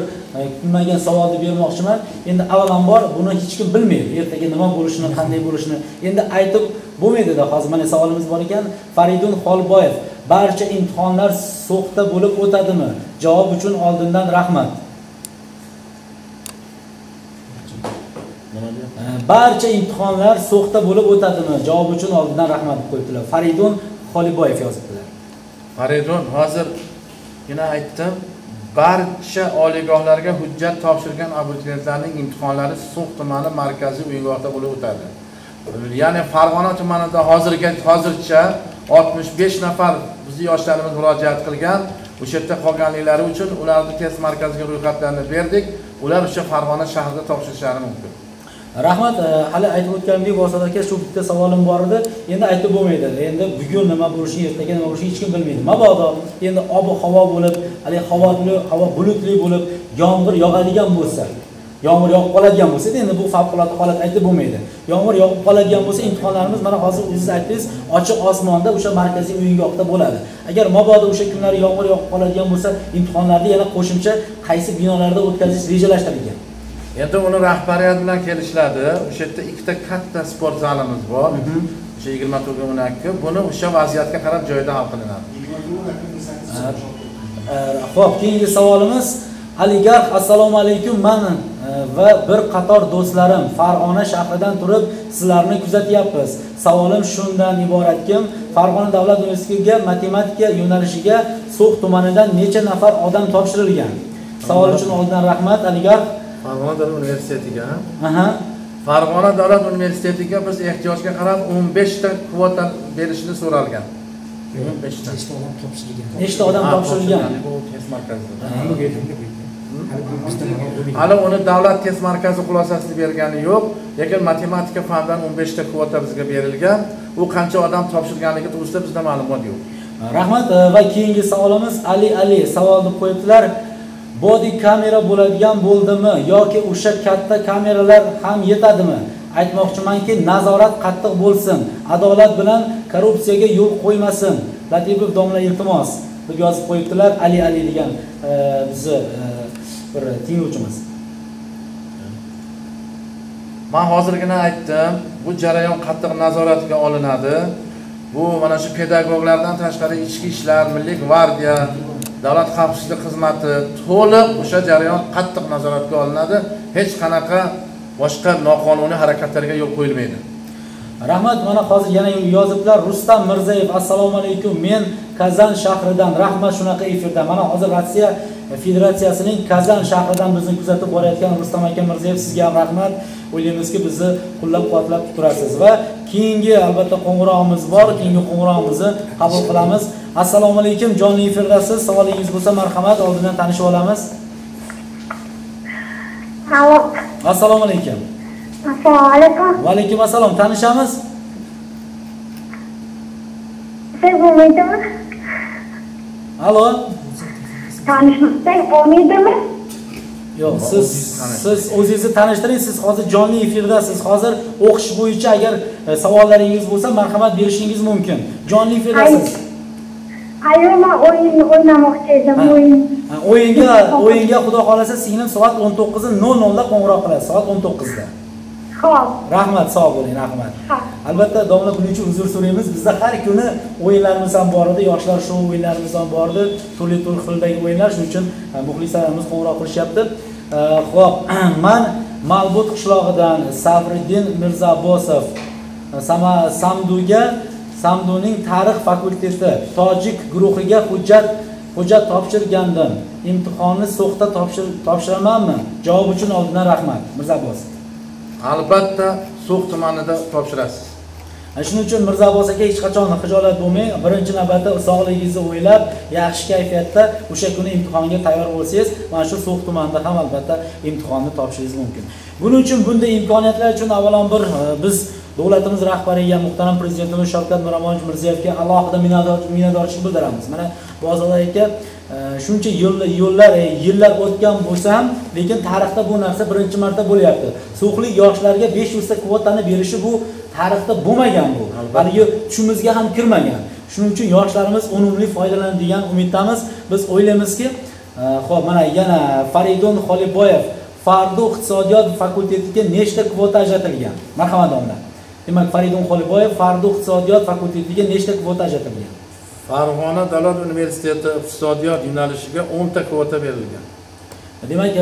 kutilmagan savolni bermoqchiman. Endi avvalambor buni hech kim bilmaydi. Ertaga nima bo'lishini, qanday bo'lishini endi aytib bo'lmaydi-da. Hozir mana savolimiz bor ekan. Faridun Xolboyev: barcha imtihonlar so'xda bo'lib o'tadimi? Javob uchun oldindan rahmat. Barcha imtihonlar so'xda bo'lib o'tadimi? Javob uchun oldindan rahmat deb qo'yibdilar. Faridun Xoliboyev yozibdilar.
Faridun, hozirgina aytdim, barcha oliygohlarga hujjat topshirgan abituriyentlarning imtihonlari So'x tumani markaziy o'yingohida bo'lib o'tadi. Ya'ni Farg'ona tumanida hozircha 65 nafar bizni yoshlarimiz murojaat qilgan. O'sha yerda qolganliklari uchun ularni test markaziga ro'yxatlarini berdik. Ular o'sha Farg'ona shahrida topshirishlari mumkin.
Rahmat. Hali aytib o'tganimdek, Bosad aka, shu bitta savolim bor edi. Endi aytib bo'lmaydi. Endi bugun nima bo'lishini, ertaga nima bo'lishini hech kim bilmaydi. Mabodo endi ob-havo bo'lib, hali havo bulutli bo'lib, yomg'ir yog'adigan bo'lsa, yomg'ir yog'ib qoladigan bo'lsa, endi bu favqulodda holat aytib bo'lmaydi. Yomg'ir yog'ib qoladigan bo'lsa, imtihonlarimiz mana hozir o'zingiz aytdingiz, ochiq osmonda o'sha markaziy o'yingohda bo'ladi. Agar mabodo o'sha kunlari yomg'ir yog'ib qoladigan bo'lsa, imtihonlarni yana qo'shimcha qaysi binolarda o'tkazish rejalashtirilgan?
Endi uni rahbariyat bilan kelishiladi. O'sha yerda ikkita katta sport zalimiz bor. O'sha 24:12. Buni o'sha vaziyatga qarab joyida hal qilinadi.
Xo'p, keyingi savolimiz. Aligarx, assalomu alaykum. Men va bir qator do'stlarim Farg'ona shahridan turib sizlarni kuzatyapmiz. Savolim shundan iboratkim, Farg'ona davlat universitetiga matematika yo'nalishiga So'x tumanidan necha nafar odam topshirilgan? Savol uchun oldindan rahmat, Aligarx.
Farg'ona davlat universitetiga. Farg'ona davlat universitetiga biz ehtiyojga qarab 15 ta kvota berishini so'ralgan. 15 ta.
Nechta odam topshirilgan?
Nechta odam topshirilgan?
Bu test markazida. Hali uni davlat test markazi xulosasini bergani yo'q, lekin matematika fanidan 15 ta kvota bizga berilgan. U qancha odam topshirganligi to'g'risida bizda ma'lumot yo'q.
Rahmat. Va keyingi savolimiz Ali Ali savol deb qo'yibdilar. Body kamera bo'ladigan bo'ldimi yoki o'sha katta kameralar ham yetadimi? Aytmoqchimanki, nazorat qattiq bo'lsin, adolat bilan korrupsiyaga yo'l qo'ymasin. Latipov domla, iltimos deb yozib qo'yibdilar Ali Ali degan bizni bir tinglovchimiz.
Men hozirgina aytdim, bu jarayon qattiq nazoratga olinadi. Bu mana shu pedagoglardan tashqari ichki ishlar, Milliy gvardiya, davlat xavfsizlik xizmati to'liq o'sha jarayon qattiq nazoratga olinadi. Hech qanaqa boshqa noqonuniy harakatlarga yo'l qo'yilmaydi.
Rahmat. Mana hozir yana yozibdilar. Rustam Mirzayev, assalomu alaykum. Men Kazan shahridan. Rahmat shunaqa efirda. Mana hozir Rossiya Federatsiyasining Kazan shahridan bizni kuzatib borayotgan Rustam aka Mirzayev, sizga ham rahmat. O'ylaymizki, bizni qo'llab-quvvatlab turasiz. Va keyingi albatta qo'ng'irog'imiz bor. Keyingi qo'ng'irog'imizni qabul qilamiz. Assalomu alaykum, jonli efirdasiz. Savolingiz bo'lsa marhamat, oldindan tanishib olamiz.
Alo.
Assalomu alaykum.
Assalomu alaykum.
Va alaykum assalom. Tanishamiz?
Siz bo'lmaydimi?
Alo.
Tanishmasak bo'lmaydimi?
Yo'q, siz o'zingizni tanishtiring. Siz hozir jonli efirdasiz. Hozir o'qish bo'yicha agar savollaringiz bo'lsa, marhamat berishingiz mumkin. Jonli efirdasiz.
Ayo, men o'yin o'ynamoqchi edim, o'yin.
O'yinga xudo xolasa singlim soat 19:00 da qo'ng'iroq qiladi, soat 19 da.
Xo'p.
Rahmat, sog' bo'ling, rahmat. Albatta, domla, buning uchun uzr so'raymiz. Bizda har kuni o'yinlarimiz ham bor edi, yoshlar shou o'yinlarimiz ham bor edi, turli xildagi o'yinlar, shuning uchun muxlislarimiz qo'ng'iroq qilishyapti. Xo'p, men Malbut qishlog'idan Savriddin Mirzabbosov, Samduning tarix fakulteti tojik guruhiga hujjat topshirgandim. Imtihonni so'xda topshiramanmi? Javob uchun oldindan rahmat, Mirzabbos.
Albatta, So'x tumanida topshirasiz.
Shuning uchun Mirzabbos aka hech qachon xijolat bo'lmang. Birinchi navbatda sog'ligingizni o'ylab, yaxshi kayfiyatda o'sha kuni imtihonga tayyor bo'lsangiz, mana shu So'x tumanida ham albatta imtihonni topshirishingiz mumkin. Buning uchun, bunday imkoniyatlar uchun avvalambor biz davlatimiz rahbariga, muhtaram prezidentimiz Shavkat Miromonovich Mirziyoyevga alohida minnatdorchilik bildiramiz. Mana Bozor aka, shuncha yillar o'tgan bo'lsa ham, lekin tarixda bu narsa birinchi marta bo'lyapti. So'xlik yoshlarga 500 ta kvotani berishi bu tarixda bo'lmagan bu. Haligi tushimizga ham kirmagan. Shuning uchun yoshlarimiz unumli foydalanadi degan umiddamiz. Biz o'ylaymizki, Xo'p, mana yana Faridun Xoliboyev, Fardu iqtisodiyot fakultetiga nechta kvota ajratilgan? Marhamat domla. Demak, Faridun Xoliboyev, Fardu iqtisodiyot fakultetiga nechta kvota ajratilgan?
Farg'ona davlat universiteti iqtisodiyot yo'nalishiga 10 ta kvota berilgan.
Demak,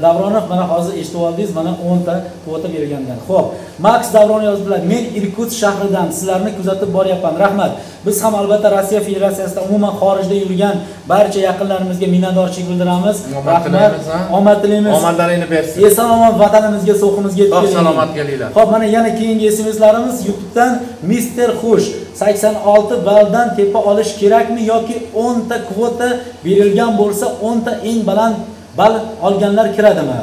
Davronov, mana hozir eshitib oldingiz, mana 10 ta kvota berilgan. Xo'p, Max Davron yozdilar: "Men Irkutsk shahridan sizlarni kuzatib boryapman. Rahmat." Biz ham albatta Rossiya Federatsiyasida, umuman xorijda yurgan barcha yaqinlarimizga minnatdorchilik bildiramiz. Rahmat. Omad tilaymiz.
Omadlaringni bersin.
Eson-omon vatanimizga, so'ximizga yetib keling.
Salomat kelinglar.
Xo'p, mana yana keyingi SMSlarimiz YouTube'dan Mr. Xush 86 balldan tepa olish kerakmi yoki 10 ta kvota berilgan bo'lsa 10 ta eng baland ball olganlar kiradimi?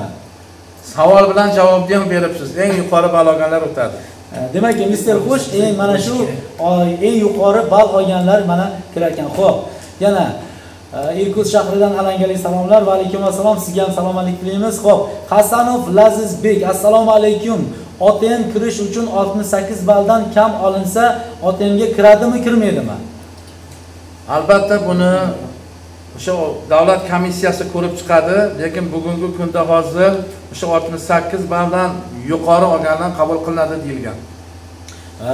Savol bilan javobni ham beribsiz. Eng yuqori ball olganlar o'tadi.
Demak, Mr. Xush eng mana shu eng yuqori ball olganlar mana kirar ekan. Xo'p, yana Irkutsk shahridan alangali salomlar. Va alaykum assalom. Sizga ham salomatlik tilaymiz. Xo'p, Hasanov Lazizbek, assalomu alaykum. OTM kirish uchun 68 balldan kam olinsa, OTMga kiradimi, kirmaydimi?
Albatta buni o'sha davlat komissiyasi ko'rib chiqadi, lekin bugungi kunda hozir o'sha 68 balldan yuqori olganlar qabul qilinadi deyilgan.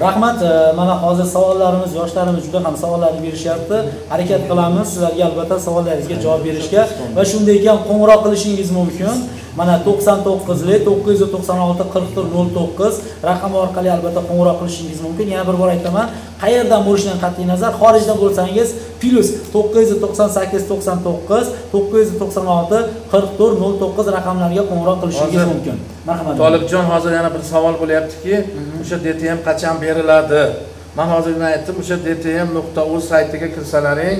Rahmat. Mana hozir savollarimiz, yoshlarimiz juda ham savollarni berishyapti. Harakat qilamiz sizlarga albatta savollaringizga javob berishga va shunday ekan qo'ng'iroq qilishingiz mumkin. Mana 99 996 44 09 raqami orqali albatta qo'ng'iroq qilishingiz mumkin. Yana bir bor aytaman, qayerdan bo'lishidan qat'iy nazar, xorijda bo'lsangiz plus 998 99 996 44 09 raqamlariga qo'ng'iroq qilishingiz mumkin. Marhamat.
Tolibjon, hozir yana bir savol bo'lyaptiki, o'sha DTM qachon beriladi? Men hozirgina aytdim, o'sha dtm.uz saytiga kirsalaring,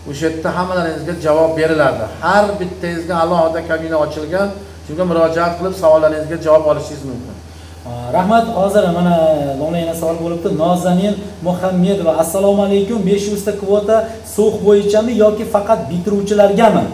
o'sha yerda hammalaringizga javob beriladi. Har bittangizga alohida kabina ochilgan, shunga murojaat qilib savollaringizga javob olishingiz mumkin.
Rahmat. Hozir mana domla yana savol bo'libdi. Nozanin Muhammedova, assalomu alaykum. 500 ta kvota so'x bo'yichami yoki faqat bitiruvchilargami?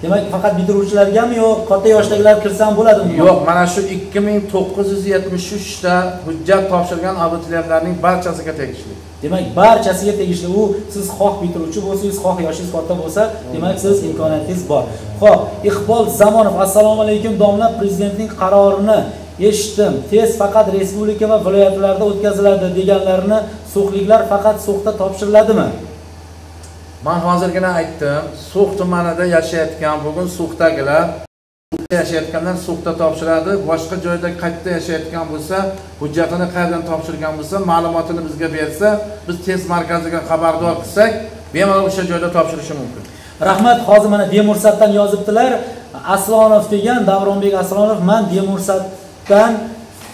Demak, faqat bitiruvchilargami yo katta yoshdagilar kirsa ham bo'ladimi?
Yo'q, mana shu 2973 ta hujjat topshirgan abituriyentlarning barchasiga tegishli.
Demak, barchasiga tegishli. U siz xoh bitiruvchi bo'lsangiz, xoh yoshingiz katta bo'lsa, demak siz imkoniyatingiz bor. Xo'p, Iqbol Zamonov, assalomu alaykum domla, prezidentning qarorini eshitdim. Test faqat respublika va viloyatlarda o'tkaziladi deganlarini so'xliklar faqat so'xda topshiriladimi?
Men hozirgina aytdim, So'x tumanida yashayotgan, bugun So'xdagilar yashayotganlar So'xda topshiradi, boshqa joyda qayerda yashayotgan bo'lsa, hujjatini qayerdan topshirgan bo'lsa, ma'lumotini bizga bersa, biz test markaziga xabardor qilsak, bemalol o'sha joyda topshirishi mumkin.
Rahmat. Hozir mana Demursatdan yozibdilar. Aslonov degan Davronbek Aslonov, men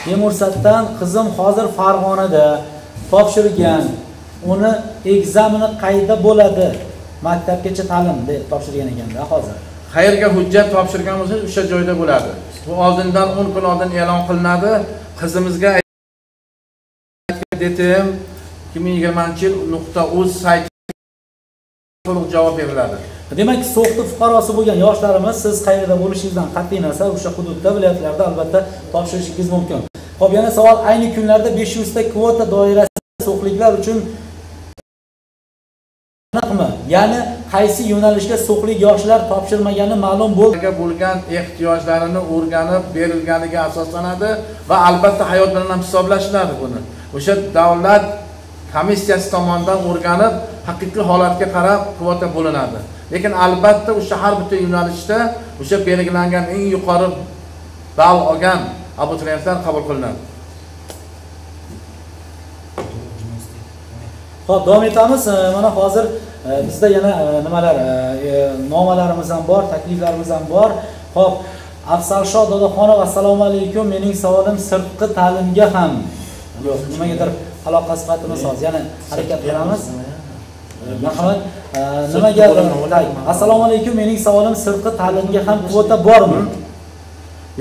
Demursatdan qizim hozir Farg'onada topshirgan. Uni ekzameni qayda bo'ladi? Maktabgacha ta'lim deb topshirgan ekanda hozir.
Qayerga hujjat topshirgan bo'lsa, o'sha joyda bo'ladi. Bu oldindan 10 kun oldin e'lon qilinadi. Qizimizga DTM 2020.uz saytida to'liq javob beriladi.
Demak, So'xda fuqarosi bo'lgan yoshlarimiz, siz qayerda bo'lishingizdan qat'iy nazar o'sha hududda, viloyatlarda albatta topshirishingiz mumkin. Xo'p, yana savol, ayni kunlarda 500 ta kvota doirasida so'xliklar uchun aniqmi? Ya'ni qaysi yo'nalishga so'xlik yoshlar topshirmagani ma'lum bo'ldi.
Bo'lgan ehtiyojlarini o'rganib berilganiga asoslanadi va albatta hayot bilan ham hisoblashiladi buni. O'sha davlat komissiyasi tomonidan o'rganib, haqiqiy holatga qarab kvota bo'linadi. Lekin albatta o'sha har bitta yo'nalishda o'sha belgilangan eng yuqori ball olgan abituriyentlar qabul qilinadi.
Xo'p, davom etamiz. Mana hozir bizda yana nimalar, nomalarimiz ham bor, takliflarimiz ham bor. Xo'p, Afzalshoh Dodaxonov, assalomu alaykum. Mening savolim sirtqi ta'limga ham yo'q, nimagadir aloqa sifatimiz hozir yana harakat qilamiz. Marhamat. Nimaga? Assalomu alaykum. Mening savolim sirtqi ta'limga ham kvota bormi?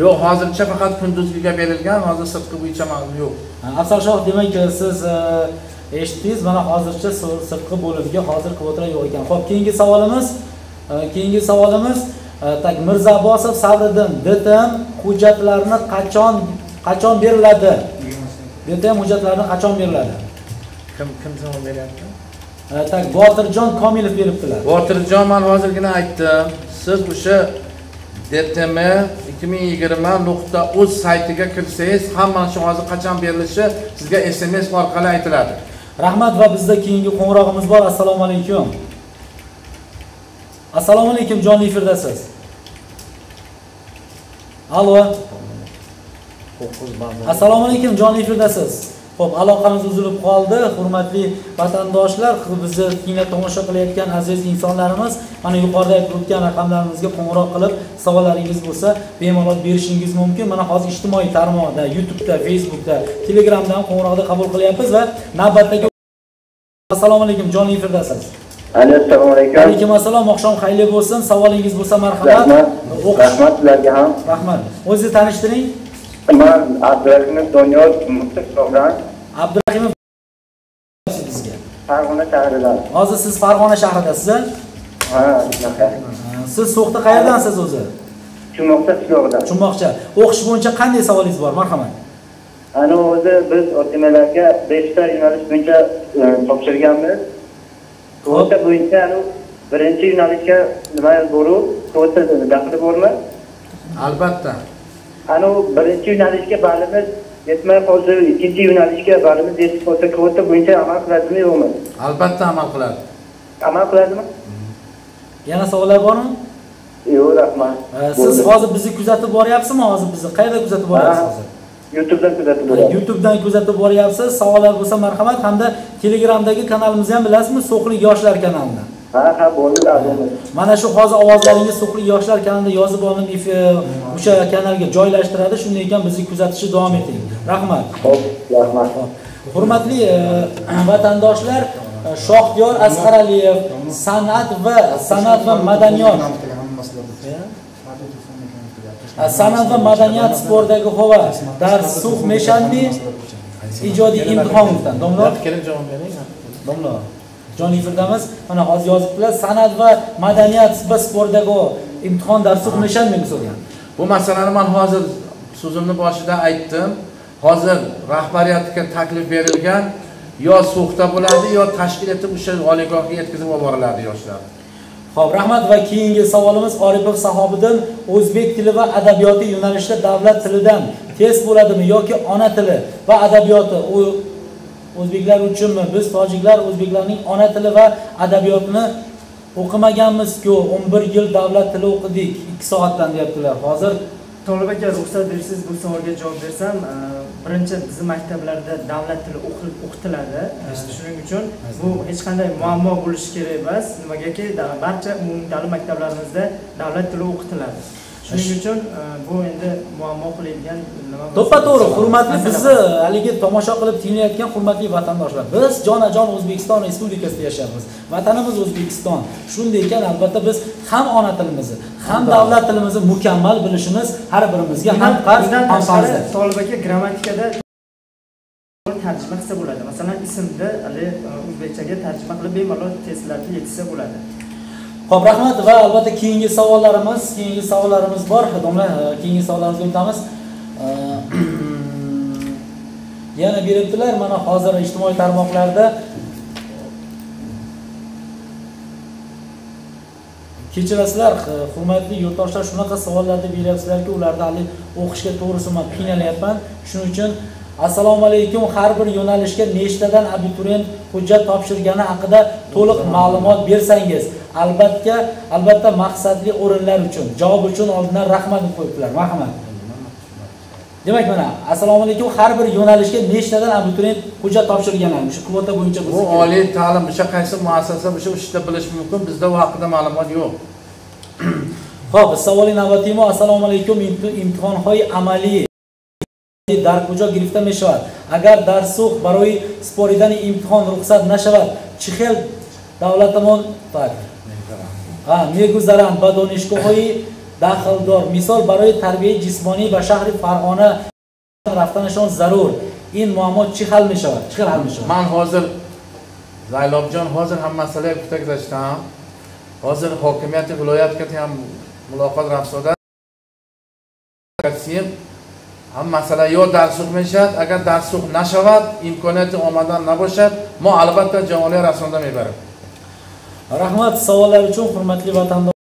Yo'q, hozircha faqat kunduzgiga berilgan, hozir sirtqi bo'yicha ma'lum yo'q.
Afzalshoh, demak siz eshitdingiz, mana hozircha sirtqi bo'limiga hozir kvotalar yo'q ekan. Xo'p, keyingi savolimiz tak Mirza Abbosov Sabriddin, DTM hujjatlarini qachon beriladi? DTM hujjatlarini qachon beriladi?
Kim savol beryapti?
Tak Botirjon Komilov beribdilar.
Botirjon, men hozirgina aytdim. Siz o'sha dtm2020.uz saytiga kirsangiz, hamma shu hozir qachon berilishi sizga SMS orqali aytiladi.
Rahmat va bizda keyingi qo'ng'irog'imiz bor. Assalomu alaykum. Assalomu alaykum, jonli efirdasiz. Alo. Assalomu alaykum, jonli efirdasiz. Xo'p, aloqamiz uzilib qoldi. Hurmatli vatandoshlar, bizni tinglab tomosha qilayotgan aziz insonlarimiz, mana yuqorida aytib o'tgan raqamlarimizga qo'ng'iroq qilib, savollaringiz bo'lsa, bemalol berishingiz mumkin. Mana hozir ijtimoiy tarmoqda, YouTube'da, Facebook'da, Telegram'da ham qo'ng'iroqni qabul qilyapmiz va navbatdagi. Assalomu alaykum, jonli efirdasiz.
Assalomu alaykum.
Alaykum assalom, oqshom xayrli bo'lsin. Savolingiz bo'lsa marhamat.
Rahmat sizlarga ham.
Rahmat. O'zingizni tanishtiring.
Man Abdurahimov Doniyor Mustafodan.
Abdurahimov bizga.
Farg'ona shahridan.
Hozir siz Farg'ona shahridasiz?
Ha, shunaqa.
Siz So'xda qayerdansiz o'zi?
Chummoqcha qishlog'idan.
Chummoqcha. O'qish bo'yicha qanday savolingiz bor? Marhamat.
Ana o'zi biz OTMlarga 5 ta yo'nalish bo'yicha topshirganmiz. Kvota bo'yicha birinchi yo'nalishga nima bo'ru, kvota daxli bormi?
Albatta.
Ana birinchi yo'nalishga balimiz yetmay qolsa, ikkinchi yo'nalishga balimiz yetib qolsa, kvota bo'yicha amal qiladimi yo'qmi?
Albatta amal qiladi.
Amal qiladimi?
Yana savollar bormi?
Yo'q, rahmat.
Siz hozir bizni kuzatib boryapsizmi? Hozir bizni qayerda kuzatib boryapsiz hozir?
YouTube'dan kuzatib boryapsiz.
YouTube'dan kuzatib boryapsiz. Savollar bo'lsa marhamat hamda Telegramdagi kanalimizni ham bilasizmi? So'xlik yoshlar kanalini.
Ha, ha, bo'ldi, bo'ldi.
Mana shu hozir ovozlaringiz So'xlik yoshlar kanalida yozib olinib, o'sha kanalga joylashtiradi. Shunday ekan bizni kuzatishni davom eting. Rahmat.
Xo'p, rahmat.
Hurmatli vatandoshlar, Shohdiyor Asqaraliyev san'at va madaniyat san'at va madaniyat sportdagi hova dars suv meshanni ijodiy imtihondan. Domla,
kelib javob bering.
Domla, jonli efirdamiz. Mana hozir yozibdilar, san'at va madaniyat va sportdagi imtihon darsi meshanmi deb so'ragan.
Bu masalani men hozir so'zimni boshida aytdim. Hozir rahbariyatga taklif berilgan, yo So'xda bo'ladi, yo tashkil etib o'sha oliygohga yetkazib boriladi yoshlar.
Xo'p, rahmat va keyingi savolimiz Oripov Sahobiddin o'zbek tili va adabiyoti yo'nalishida davlat tilidan test bo'ladimi yoki ona tili va adabiyoti o'zbeklar uchunmi? Biz tojiklar o'zbeklarning ona tili va adabiyotini o'qimaganmiz-ku, 11 yil davlat tili o'qidik, 2 soatdan deyaptilar. Hozir
Tolib aka, ruxsat bersangiz bu savolga javob bersam, birinchi bizni maktablarda davlat tili o'qitiladi. Shuning uchun bu hech qanday muammo bo'lishi kerak emas. Nimagaki barcha umumta'lim maktablarimizda davlat tili o'qitiladi. Shuning uchun bu endi muammo qiladigan nima?
To'ppa-to'g'ri, hurmatli bizni haligi tomosha qilib tinglayotgan hurmatli vatandoshlar, biz jonajon O'zbekiston Respublikasida yashaymiz. Vatanimiz O'zbekiston. Shunday ekan, albatta biz ham ona tilimizni, ham davlat tilimizni mukammal bilishimiz har birimizga ham qarz, ham farz.
Tolib aka, grammatikada tarjima qilsa bo'ladi. Masalan, ismni hali o'zbekchaga tarjima qilib bemalol testlarga yetishsa bo'ladi.
Xo'p, rahmat va albatta keyingi savollarimiz bor. Domla, keyingi savollarimizga o'tamiz. Yana beribdilar, mana hozir ijtimoiy tarmoqlarda kechirasizlar, hurmatli yurtdoshlar, shunaqa savollarni beryapsizlarki, ularni hali o'qishga to'g'risi men qiynalyapman. Shuning uchun assalomu alaykum, har bir yo'nalishga nechtadan abituriyent hujjat topshirgani haqida to'liq ma'lumot bersangiz, albatta maqsadli o'rinlar uchun, javob uchun oldindan rahmat deb qo'yibdilar. Marhamat. Demak, mana assalomu alaykum, har bir yo'nalishga nechtadan abituriyent hujjat topshirgani, o'sha kvota bo'yicha
bu oliy ta'lim o'sha qaysi muassasa o'sha ishda bilish mumkin, bizda u haqida ma'lumot yo'q.
Xo'p, savoli navbatiymi? Assalomu alaykum, imtihonhoy amaliy дар куҷо гирифта мешавад? Агар дар сух барои супоридани имтиҳон рухсат нашавад, чӣ хел давлатамон мегузаранд ба донишгоҳҳои дахлдор? Мисол, барои тарбияи ҷисмонӣ ба шаҳри Фарғона рафтанашон зарур. Ин муаммо чӣ ҳал мешавад? Чӣ хел ҳал мешавад?
Ман ҳозир Зайлобҷон, ҳозир ҳам масъалаga гуфта гузаштам. Ҳозир ҳокимияти viloyatga ham muloqot rafsoda ham masala yo darsux meshad, agar darsux nashavad, imkoniyati omadan nabошад, mo albatta javonlar rasonda mebarib.
Rahmat savollar uchun, hurmatli vatandoshlar.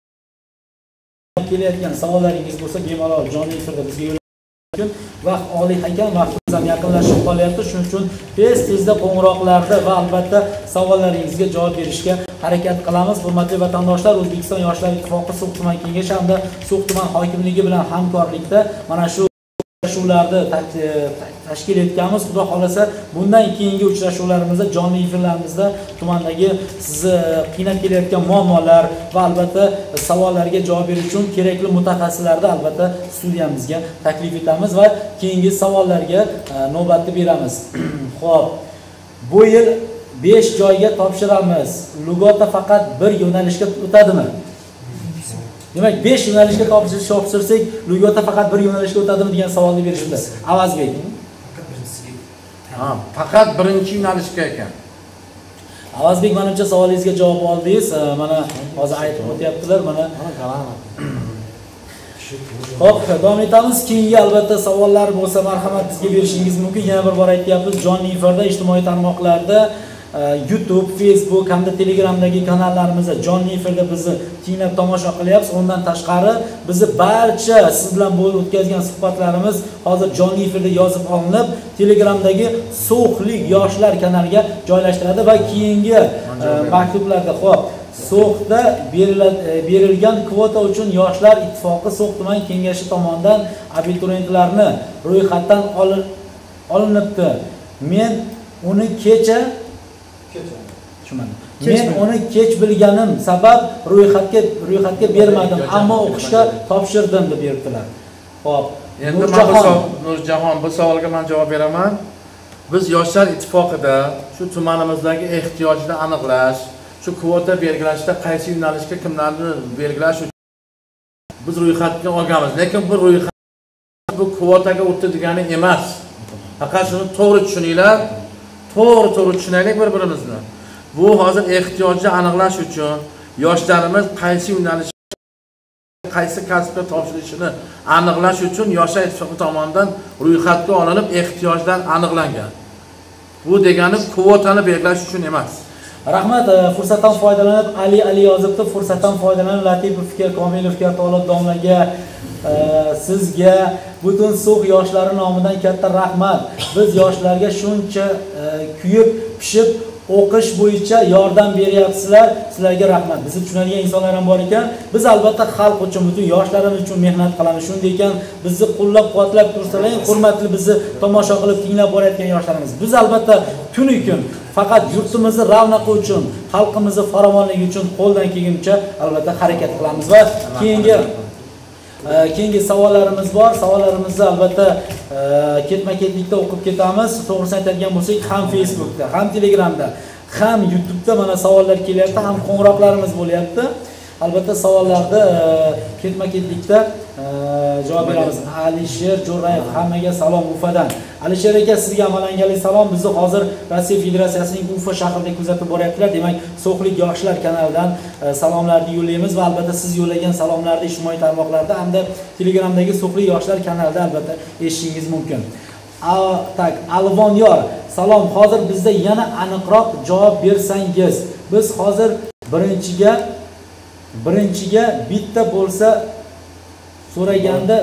kelayotgan savollaringiz bo'lsa, bemalol jonli efirda bizga yo'llash mumkin. Vaqt oliy ekan, vaqtimiz ham yaqinlashib qolyapti. Shuning uchun tez-tezda qo'ng'iroqlarda va albatta savollaringizga javob berishga harakat qilamiz. Hurmatli vatandoshlar, O'zbekiston Yoshlar Ittifoqi So'x tuman kengashi hamda So'x tuman hokimligi bilan hamkorlikda mana shu uchrashuvlarni tashkil etganmiz. Xudo xolasa bundan keyingi uchrashuvlarimizda, jonli efirlarimizda tumandagi sizni qiynab kelayotgan muammolar va albatta savollarga javob berish uchun kerakli mutaxassislarni albatta studiyamizga taklif etamiz va keyingi savollarga navbatni beramiz. Xo'p, bu yil 5 joyga topshiramiz. Lugota faqat bir yo'nalishga o'tadimi? Demak, 5 yo'nalishga topshirsak, lugota faqat bir yo'nalishga o'tadimi degan savolni berishdi. Avazbek.
Ha, faqat birinchi yo'nalishga ekan.
Avazbek, menimcha savolingizga javob oldingiz. Mana hozir aytib o'tyaptilar, mana. Xo'p, davom etamiz. Keyingi albatta savollar bo'lsa, marhamat bizga berishingiz mumkin. Yana bir bor aytyapmiz, jonli efirda ijtimoiy tarmoqlarda YouTube, Facebook hamda Telegramdagi kanallarimizda jonli efirda bizni tinglab tomosha qilyapsiz. Undan tashqari bizni barcha siz bilan bo'lib o'tkazgan suhbatlarimiz hozir jonli efirda yozib olinib, Telegramdagi So'xlik yoshlar kanaliga joylashtiriladi va keyingi maktublarda, xo'p, So'xda berilgan kvota uchun Yoshlar Ittifoqi So'x tuman kengashi tomonidan abituriyentlarni ro'yxatdan olinibdi. Men uni kecha tushunmadim. Men uni kech bilganim sabab ro'yxatga bermadim, ammo o'qishga topshirdim deb beribdilar. Xo'p,
endi Nurjahon, bu savolga men javob beraman. Biz Yoshlar Ittifoqida shu tumanimizdagi ehtiyojni aniqlash, shu kvota belgilashda qaysi yo'nalishga kimlarni belgilash uchun biz ro'yxatga olganmiz. Lekin bu ro'yxat bu kvotaga o'tdi degani emas. Faqat shuni to'g'ri tushuninglar. To'g'ri tushunaylik bir-birimizni. Bu hozir ehtiyojni aniqlash uchun yoshlarimiz qaysi yo'nalish, qaysi kasbga topshirishini aniqlash uchun Yoshlar Ittifoqi tomonidan ro'yxatga olinib ehtiyojlar aniqlangan. Bu degani kvotani belgilash uchun emas.
Rahmat, fursatdan foydalanib Ali yozibdi. Fursatdan foydalanib Latipovga, Komilovga, Tolib domlaga, sizga, butun So'x yoshlari nomidan katta rahmat. Biz yoshlarga shuncha kuyib, pishib o'qish bo'yicha yordam beryapsizlar. Sizlarga rahmat. Bizni tushunadigan insonlar ham bor ekan. Biz albatta xalq uchun, butun yoshlarimiz uchun mehnat qilamiz. Shunday ekan, bizni qo'llab-quvvatlab tursalar, hurmatli bizni tomosha qilib tinglab borayotgan yoshlarimiz. Biz albatta tuni kun faqat yurtimizni ravnaqi uchun, xalqimizni farovonligi uchun qo'ldan kelguncha albatta harakat qilamiz va keyingi savollarimiz bor. Savollarimizni albatta ketma-ketlikda o'qib ketamiz. To'g'risini aytadigan bo'lsak, ham Facebookda, ham Telegramda, ham YouTube'da mana savollar kelyapti, ham qo'ng'iroqlarimiz bo'lyapti. Albatta savollarni ketma-ketlikda javob beramiz. Alisher Jo'rayev, hammaga salom Ufadan. Alisher aka, sizga alangali salom. Bizni hozir Rossiya Federatsiyasining Ufa shahrida kuzatib boryaptilar. Demak, So'xlik yoshlar kanalidan salomlarni yo'llaymiz va albatta siz yo'llagan salomlarni ijtimoiy tarmoqlarda hamda Telegramdagi So'xlik yoshlar kanalida albatta eshitishingiz mumkin. Tak, Alvonyor, salom. Hozir bizda yana aniqroq javob bersangiz. Biz hozir birinchiga bitta bo'lsa so'raganda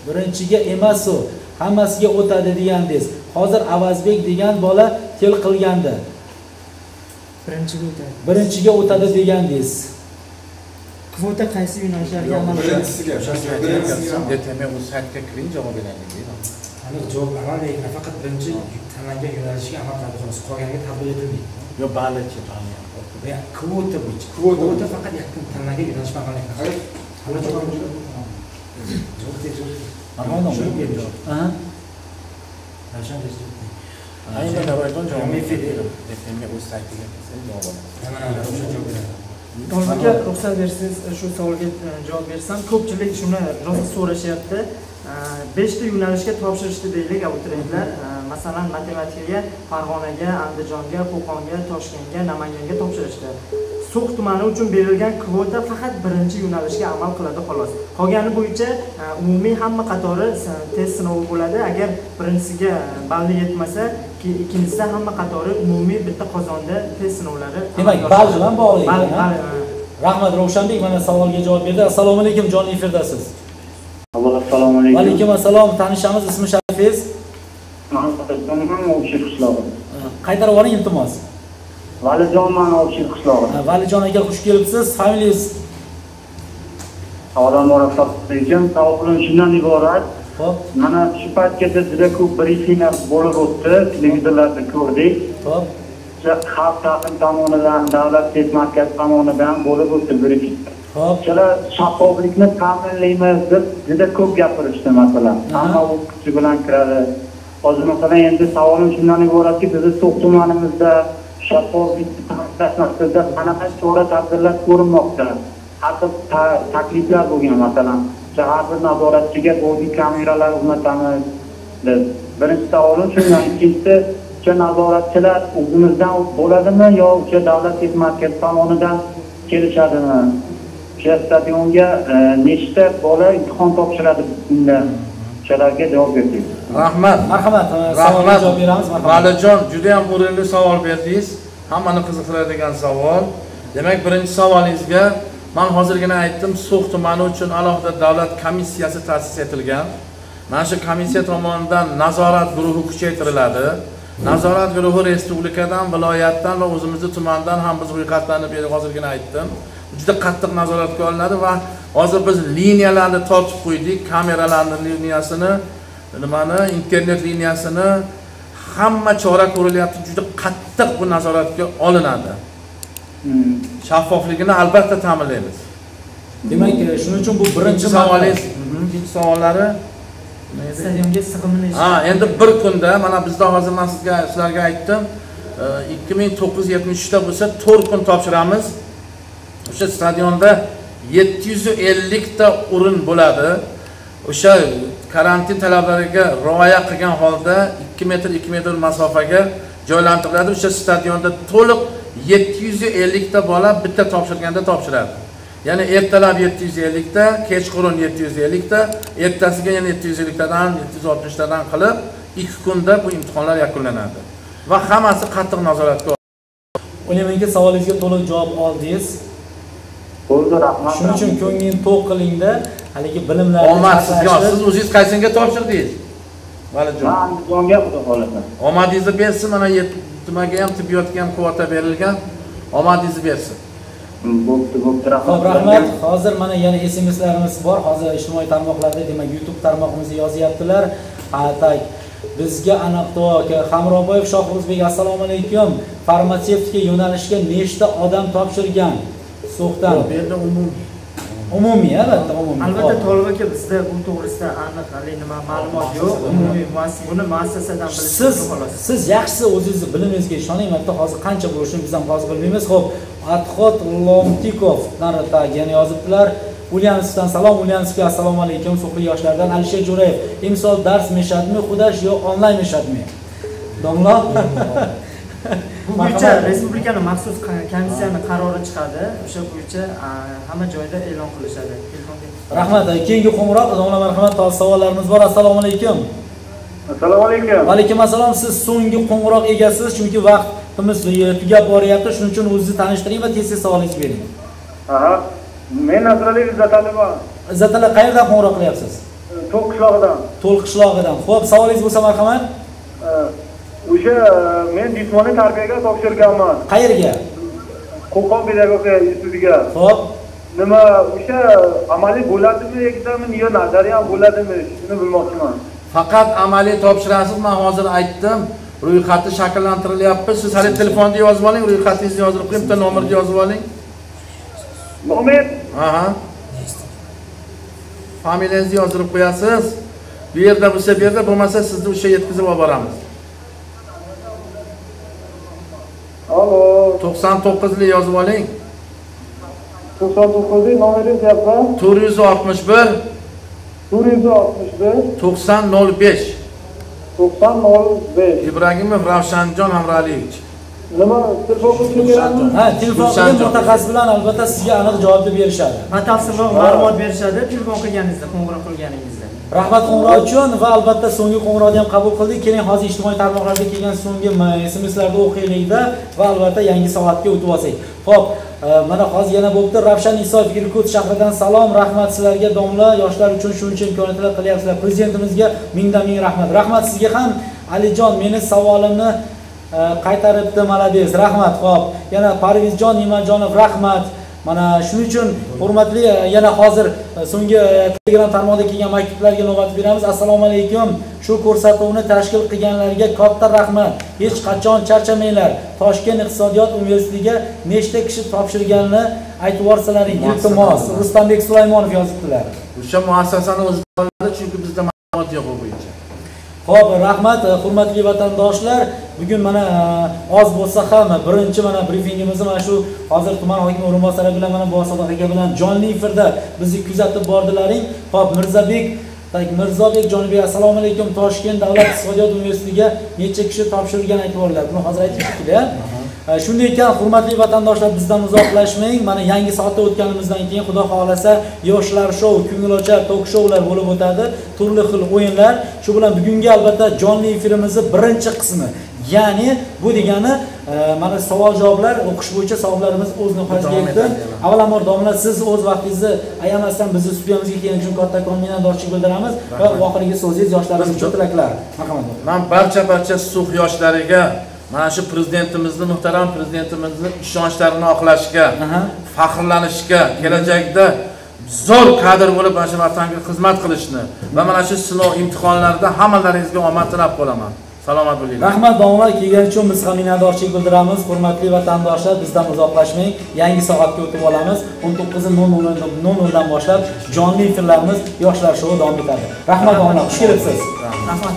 birinchiga emas u, hammasiga o'tadi degandingiz. Hozir Avazbek degan bola tel qilgandi.
Birinchiga o'tadi.
Birinchiga o'tadi degandingiz.
Kvota qaysi yo'nalishlarga amal qiladi?
Birinchisiga.
DTM o'z saytga kiring, javob beradi deydi.
Aniq javob amal nafaqat birinchi tanlangan yo'nalishga amal qiladi, xolos, qolganiga tatbiq etilmaydi.
Yo'q, balichi, bali.
Kvota bo'yicha. Kvota faqat yakun tanlangan yo'nalish amal qiladi.
Aka, ruxsat bersangiz shu savolga javob bersam. Ko'pchilik shuni rosa so'rashyapti. 5 ta yo'nalishga topshirishdi deylik abituriyentlar. Masalan, matematikaga Farg'onaga, Andijonga, Qo'qonga, Toshkentga, Namanganga topshirishdi. So'x tumani uchun berilgan kvota faqat birinchi yo'nalishga amal qiladi xolos. Qolgani bo'yicha umumiy hamma qatori test sinovi bo'ladi. Agar birinchisiga balli yetmasa, ikkinchisida hamma qatori umumiy bitta qozonda test sinovlari.
Demak, ball bilan bog'liq. Rahmat Ravshanbek, mana savolga javob berdi. Assalomu alaykum, jonli efirdasiz.
Assalomu alaykum.
Va alaykum assalom, tanishamiz, ismi sharifingiz?
Valijonman, Obshir qishlog'i.
Qaytarib oling iltimos.
Valijonman, Obshir qishlog'i.
Valijon aka, xush kelibsiz. Familiyangiz?
Avvalambor assalomu alaykum. Savolim shundan iborat.
Xo'p.
Mana shu paytgacha juda ko'p brifinglar bo'lib o'tdi, televizorlarda ko'rdik.
Xo'p.
Xalq ta'lim tomonidan, davlat test markazi tomonidan bo'lib o'tdi brifing.
Xo'p.
O'shalar shaffoflikni ta'minlaymiz deb juda ko'p gapirishdi masalan. Hamma o'z kuchi bilan kiradi. Hozir masalan endi savolim shundan iboratki, bizni So'x tumanimizda shaffoflikni ta'minlash maqsadida qanaqa chora-tadbirlar ko'rinmoqda? Har xil takliflar bo'lgan masalan. Har bir nazoratchiga body kameralar o'rnatamiz deb. Birinchi savolim shundan, ikkinchisi o'sha nazoratchilar o'zimizdan bo'ladimi yo o'sha davlat test markazi tomonidan kelishadimi? O'sha stadionga nechta bola imtihon topshiradi bunda? O'shalarga javob berdik.
Rahmat.
Marhamat, savolga javob beramiz.
Valijon, juda ham o'rinli savol berdingiz. Hammani qiziqtiradigan savol. Demak, birinchi savolingizga men hozirgina aytdim, So'x tumani uchun alohida davlat komissiyasi ta'sis etilgan. Mana shu komissiya tomonidan nazorat guruhi kuchaytiriladi. Nazorat guruhi respublikadan, viloyatdan va o'zimizni tumandan ham biz ro'yxatlarni berib hozirgina aytdim. Juda qattiq nazoratga olinadi va hozir biz liniyalarni tortib qo'ydik, kameralarning liniyasini, nimani, internet liniyasini, hamma chora ko'rilyapti, juda qattiq bu nazoratga olinadi. Shaffofligini albatta ta'minlaymiz.
Demak, shuning uchun bu birinchi
savolingiz, ikkinchi savollari
stadionga sig'imli.
Ha, endi bir kunda mana bizda hozir men sizlarga aytdim, 2973 ta bo'lsa 4 kun topshiramiz. O'sha stadionda 750 ta o'rin bo'ladi. O'sha karantin talablariga rioya qilgan holda 2 metr 2 metr masofaga joylantiriladi. O'sha stadionda to'liq 750 ta bola bitta topshirganda topshiradi. Ya'ni ertalab 750 ta, kechqurun 750 ta, ertasiga yana 750 tadan, 760 tadan qilib 2 kunda bu imtihonlar yakunlanadi. Va hammasi qattiq nazoratga olinadi.
O'ylaymanki, savolingizga to'liq javob oldingiz.
Bo'ldi, rahmat.
Shuning uchun ko'nglingiz to'q qilingda, haligi bilimlarni
omad sizga. Siz o'zingiz qaysinga topshirdingiz? Valijon.
Men Andijonga, xudo xolasa.
Omadingizni bersin, mana nimaga ham, tibbiyotga ham kvota berilgan. Omadingizni bersin.
Bo'pti, bo'pti, rahmat.
Xo'p, rahmat. Hozir mana yana SMSlarimiz bor. Hozir ijtimoiy tarmoqlarda, demak, YouTube tarmog'imizda yozyaptilar. Tak, bizga aniq Hamroboyev Shohruzbek, assalomu alaykum. Farmatsevtika yo'nalishiga nechta odam topshirgan? So'xdan.
Bu yerda umumiy.
Umumiy, albatta, umumiy.
Albatta, Tolib aka, bizda bu to'g'risida aniq hali nima ma'lumot yo'q. Umumiy buni muassasadan bilish mumkin xolos.
Siz yaxshisi o'zingizni bilimingizga ishoning, albatta hozir qancha bo'lishini biz ham hozir bilmaymiz. Xo'p, Atxot Lomtikov yana yozibdilar. Ulyanovskdan salom, Ulyanovskga assalomu alaykum, so'xli yoshlardan Alisher Jo'rayev. Imsol dars meshadmi, xudash yo onlayn meshadmi? Domla.
Bu bo'yicha respublikani maxsus komissiyani qarori chiqadi. O'sha bo'yicha hamma joyda e'lon qilishadi.
Rahmat. Keyingi qo'ng'iroq, domla marhamat, savollarimiz bor. Assalomu alaykum.
Assalomu alaykum.
Va alaykum assalom. Siz so'nggi qo'ng'iroq egasiz, chunki vaqtimiz tugab boryapti. Shuning uchun o'zingizni tanishtiring va tez-tez savolingizni bering.
Aha. Men Nasrali Izzataliman.
Izzatali, qayerdan qo'ng'iroq qilyapsiz?
To'l qishlog'idan.
To'l qishlog'idan. Xo'p, savolingiz bo'lsa marhamat.
O'sha men jismoniy tarbiyaga topshirganman.
Qayerga?
Qo'qon pedagogika institutiga.
Xo'p.
Nima o'sha amaliy bo'ladimi ekzamen yo nazariy ham bo'ladimi? Shuni bilmoqchiman.
Faqat amaliy topshirasiz, men hozir aytdim. Ro'yxati shakllantirilyapti. Siz hali telefonda yozib oling, ro'yxatingizni yozib qo'ying, bitta nomerni yozib oling.
Nomer?
Aha. Familiyangizni yozib qo'yasiz. Bu yerda bo'lsa bu yerda, bo'lmasa sizni o'sha yetkazib olib boramiz.
Alo.
99lik yozib oling.
99lik nomeringiz deyapman.
461
461
9005
9005.
Ibragimov Ravshanjon Hamraliyevich.
Nima telefon qilishim kerakmi?
Ha, telefon qilib mutaxassis bilan albatta sizga aniq javobni berishadi.
Batafsilroq ma'lumot berishadi telefon qilganingizda, qo'ng'iroq qilganingizda.
Rahmat qo'ng'iroq uchun va albatta so'nggi qo'ng'iroqni ham qabul qildik. Keling, hozir ijtimoiy tarmoqlarda kelgan so'nggi SMS-larni o'qiylikda va albatta yangi soatga o'tib olsak. Xo'p, mana hozir yana bo'pti. Ravshan Isoyev Irkut shahridan salom, rahmat sizlarga domla, yoshlar uchun shuncha imkoniyatlar qilyapsizlar. Prezidentimizga mingdan ming rahmat. Rahmat sizga ham Alijon, meni savolimni qaytaribdi, malades, rahmat. Xo'p, yana Parvizjon Imonjonov, rahmat. Mana shuning uchun hurmatli yana hozir so'nggi Telegram tarmog'ida kelgan maktublarga navbat beramiz. Assalomu alaykum. Shu ko'rsatuvni tashkil qilganlarga katta rahmat. Hech qachon charchamanglar. Toshkent iqtisodiyot universitetiga nechta kishi topshirganini aytib yuborsalaring, iltimos. Rustambek Sulaymonov yozibdilar.
O'sha muassasani o'zi oladi, chunki bizda ma'lumot yo'q bu bo'yicha.
Xo'p, rahmat hurmatli vatandoshlar. Bugun mana oz bo'lsa ham birinchi mana briefingimizni mana shu hozir tuman hokimi o'rinbosari bilan mana Bobosadoq aka bilan jonli efirda bizni kuzatib bordilaring. Xo'p, Mirzobek Jonibek, assalomu alaykum. Toshkent davlat iqtisodiyot universitetiga necha kishi topshirgan aytib yubordilar. Buni hozir aytib ketdik-a. Shunday ekan, hurmatli vatandoshlar, bizdan uzoqlashmang. Mana yangi soatda o'tganimizdan keyin Xudo xohlasa yoshlar shou, ko'ngilochar tok shoular bo'lib o'tadi, turli xil o'yinlar. Shu bilan bugungi albatta jonli efirimizni birinchi qismi. Ya'ni bu degani mana savol javoblar, o'qish bo'yicha savollarimiz o'z nihoyasiga yetdi. Avvalambor domla, siz o'z vaqtingizni ayamasdan bizni studiyamizga kelganingiz uchun kattakon minnatdorchilik bildiramiz va oxirgi so'zingiz yoshlarimiz uchun tilaklar. Marhamat.
Men barcha Sux yoshlariga mana shu prezidentimizni, muhtaram prezidentimizni ishonchlarini oqlashga, faxrlanishga, kelajakda zo'r kadr bo'lib mana shu vatanga xizmat qilishni va mana shu sinov imtihonlarida hammalaringizga omad tilab qolaman. Salomat bo'linglar.
Rahmat domla, kelgani uchun biz ham minnatdorchilik bildiramiz. Hurmatli vatandoshlar, bizdan uzoqlashmang. Yangi soatga o'tib olamiz. 19:00 dan boshlab jonli efirlarimiz yoshlar shou davom etadi. Rahmat domla, xush kelibsiz.
Rahmat.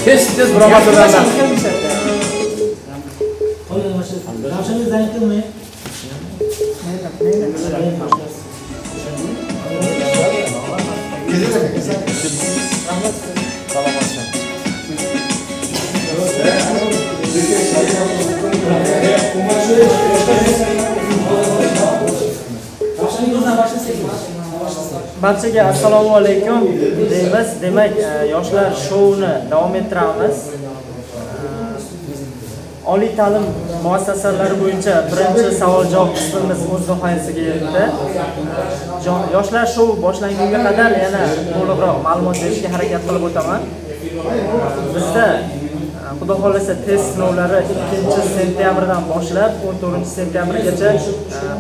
Tez birodarlar.
Barchaga assalomu alaykum deymiz. Demak, yoshlar shouni davom ettiramiz. Oliy ta'lim muassasalari bo'yicha birinchi savol-javob qismimiz o'z nihoyasiga yetdi. Yoshlar shou boshlangunga qadar yana to'liqroq ma'lumot berishga harakat qilib o'taman. Bizda Xudo xohlasa test sinovlari 2-sentyabrdan boshlab 14-sentyabrgacha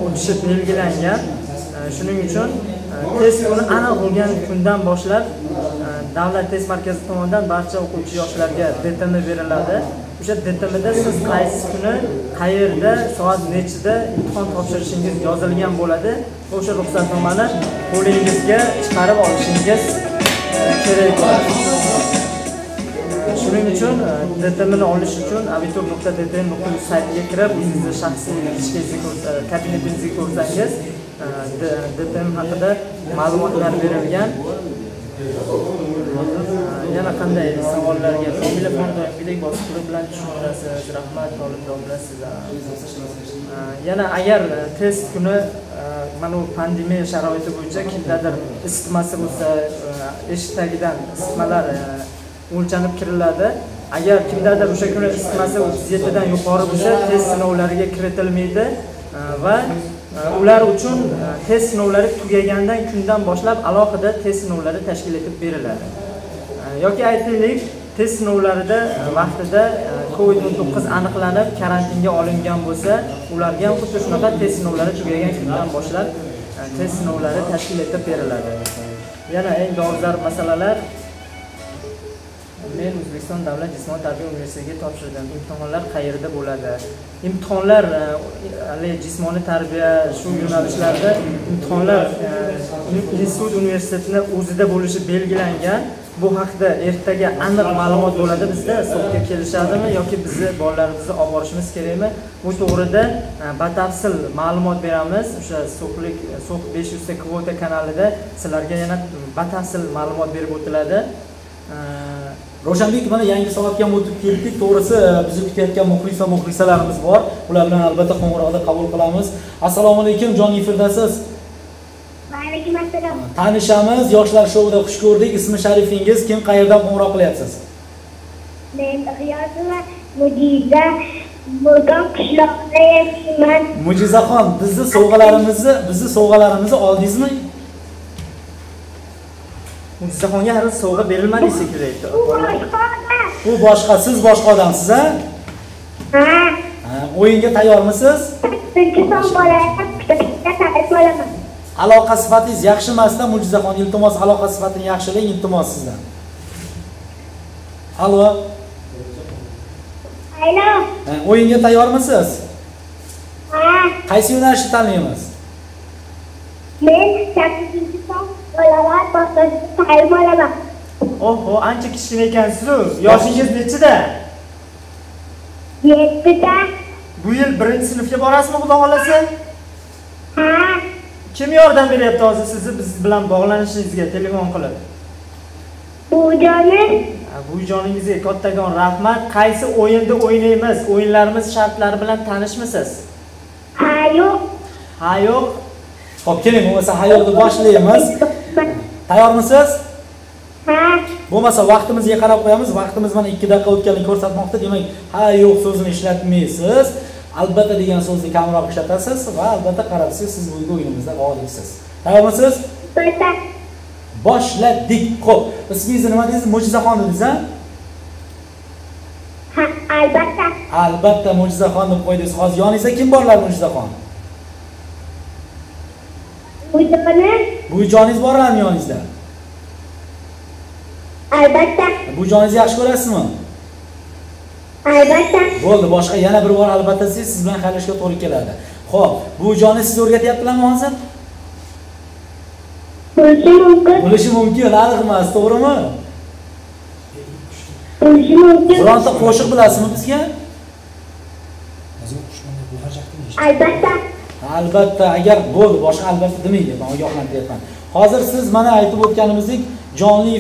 o'tishi belgilangan. Shuning uchun test kuni aniq bo'lgan kundan boshlab Davlat test markazi tomonidan barcha o'quvchi yoshlarga DTM beriladi. O'sha DTMda siz qaysi kuni, qayerda, soat nechida imtihon topshirishingiz yozilgan bo'ladi. O'sha ruxsatnomani qo'lingizga chiqarib olishingiz kerak bo'ladi. Shuning uchun DTMni olish uchun abitur.dtm.uz saytiga kirib, o'zingizni shaxsiy kabinetingizni ko'rsangiz, DTM haqida ma'lumotlar berilgan. Yana qanday savollarga Komila doimgidek bosiqlik bilan tushuntirasiz. Rahmat Tolib domla sizga. Yana agar test kuni mana bu pandemiya sharoiti bo'yicha kimdadir isitmasi bo'lsa, eshik tagidan isitmalar o'lchanib kiriladi. Agar kimdadir o'sha kuni isitmasi 37 dan yuqori bo'lsa, test sinovlariga kiritilmaydi va ular uchun test sinovlari tugagandan kundan boshlab alohida test sinovlari tashkil etib beriladi. Yoki aytaylik, test sinovlarida vaqtida COVID-19 aniqlanib karantinga olingan bo'lsa, ularga ham xuddi shunaqa test sinovlari tugagan kundan boshlab test sinovlari tashkil etib beriladi. Yana eng dolzarb masalalar aprel O'zbekiston davlat jismoniy tarbiya universitetiga topshirdim. Imtihonlar qayerda bo'ladi? Imtihonlar hali jismoniy tarbiya shu yo'nalishlarda imtihonlar institut universitetini o'zida bo'lishi belgilangan. Bu haqda ertaga aniq ma'lumot bo'ladi bizda. So'xga kelishadimi yoki bizni bolalarimizni olib borishimiz kerakmi? Bu to'g'rida batafsil ma'lumot beramiz. O'sha So'xlik So'x 500 ta kvota kanalida sizlarga yana batafsil ma'lumot berib o'tiladi.
Ravshanbek, mana yangi soatga ham o'tib ketdik. To'g'risi bizni kutayotgan muxlis va muxlisalarimiz bor. Ular bilan albatta qo'ng'iroqda qabul qilamiz. Assalomu alaykum, jonli efirdasiz.
Va alaykum assalom.
Tanishamiz, Yoshlar shouvida xush ko'rdik. Ismi sharifingiz kim, qayerdan qo'ng'iroq qilyapsiz?
Men G'iyosova Mujiza, Mo'g'on qishlog'ida yashayman.
Mujizaxon, bizni sovg'alarimizni oldingizmi?
Mujizaxonga hali sovg'a berilmadi shekilli.
U boshqa, siz boshqa odamsiz, a?
Ha.
O'yinga tayyormisiz? Aloqa sifatingiz yaxshi emasda Mujizaxon, iltimos aloqa sifatini yaxshilang, iltimos sizdan. Alo.
Alo.
O'yinga tayyormisiz?
Ha.
Qaysi yo'nalishni tanlaymiz?
Men 8-sinf bolalar bog'chasida ta'lim olaman.
Oho, ancha kichkina ekansiz-ku. Yoshingiz nechida?
7da.
Bu yil 1-sinfga borasizmi, Xudo xolasa?
Ha.
Kim yordam beryapti hozir sizni biz bilan bog'lanishingizga telefon qilib?
Buvijonim.
Buvijoningizga kattakon rahmat. Qaysi o'yinda o'ynaymiz? O'yinlarimiz shartlari bilan tanishmisiz?
Ha, yo'q.
Ha, yo'q.
Xo'p, keling, bo'lmasa ha yo'qni boshlaymiz. Tayyormisiz?
Ha.
Bo'lmasa vaqtimizga qarab qo'yamiz. Vaqtimiz mana 2 daqiqa o'tganini ko'rsatmoqda. Demak, ha yo'q so'zini ishlatmaysiz. Albatta degan so'zni kamroq ishlatasiz va albatta qarabsiz, siz bugungi o'yinimizda g'olibsiz. Tayyormisiz?
Albatta.
Boshladik. Xo'p, ismingizni nima dedingiz? Mo'jizaxon dedingiz, ha?
Ha, albatta.
Albatta Mo'jizaxon deb qo'ydingiz. Hozir yoningizda kim borlar Mo'jizaxon?
Buvijonim.
Buvijoningiz borlarmi yoningizda?
Albatta.
Buvijoningizni yaxshi ko'rasizmi?
Albatta.
Bo'ldi, boshqa yana bir bor albatta siz bilan xayrlashishga to'g'ri keladi. Xo'p, buvijonni siz o'rgatyaptilarmi hozir?
Bo'lishi mumkin.
Bo'lishi mumkin, aniq emas, to'g'rimi?
Bo'lishi mumkin.
Bironta qo'shiq bilasizmi bizga?
Albatta.
Albatta, agar bo'ldi, boshqa albatta demang, men ogohlantiryapman. Hozir siz mana aytib o'tganimizdek jonli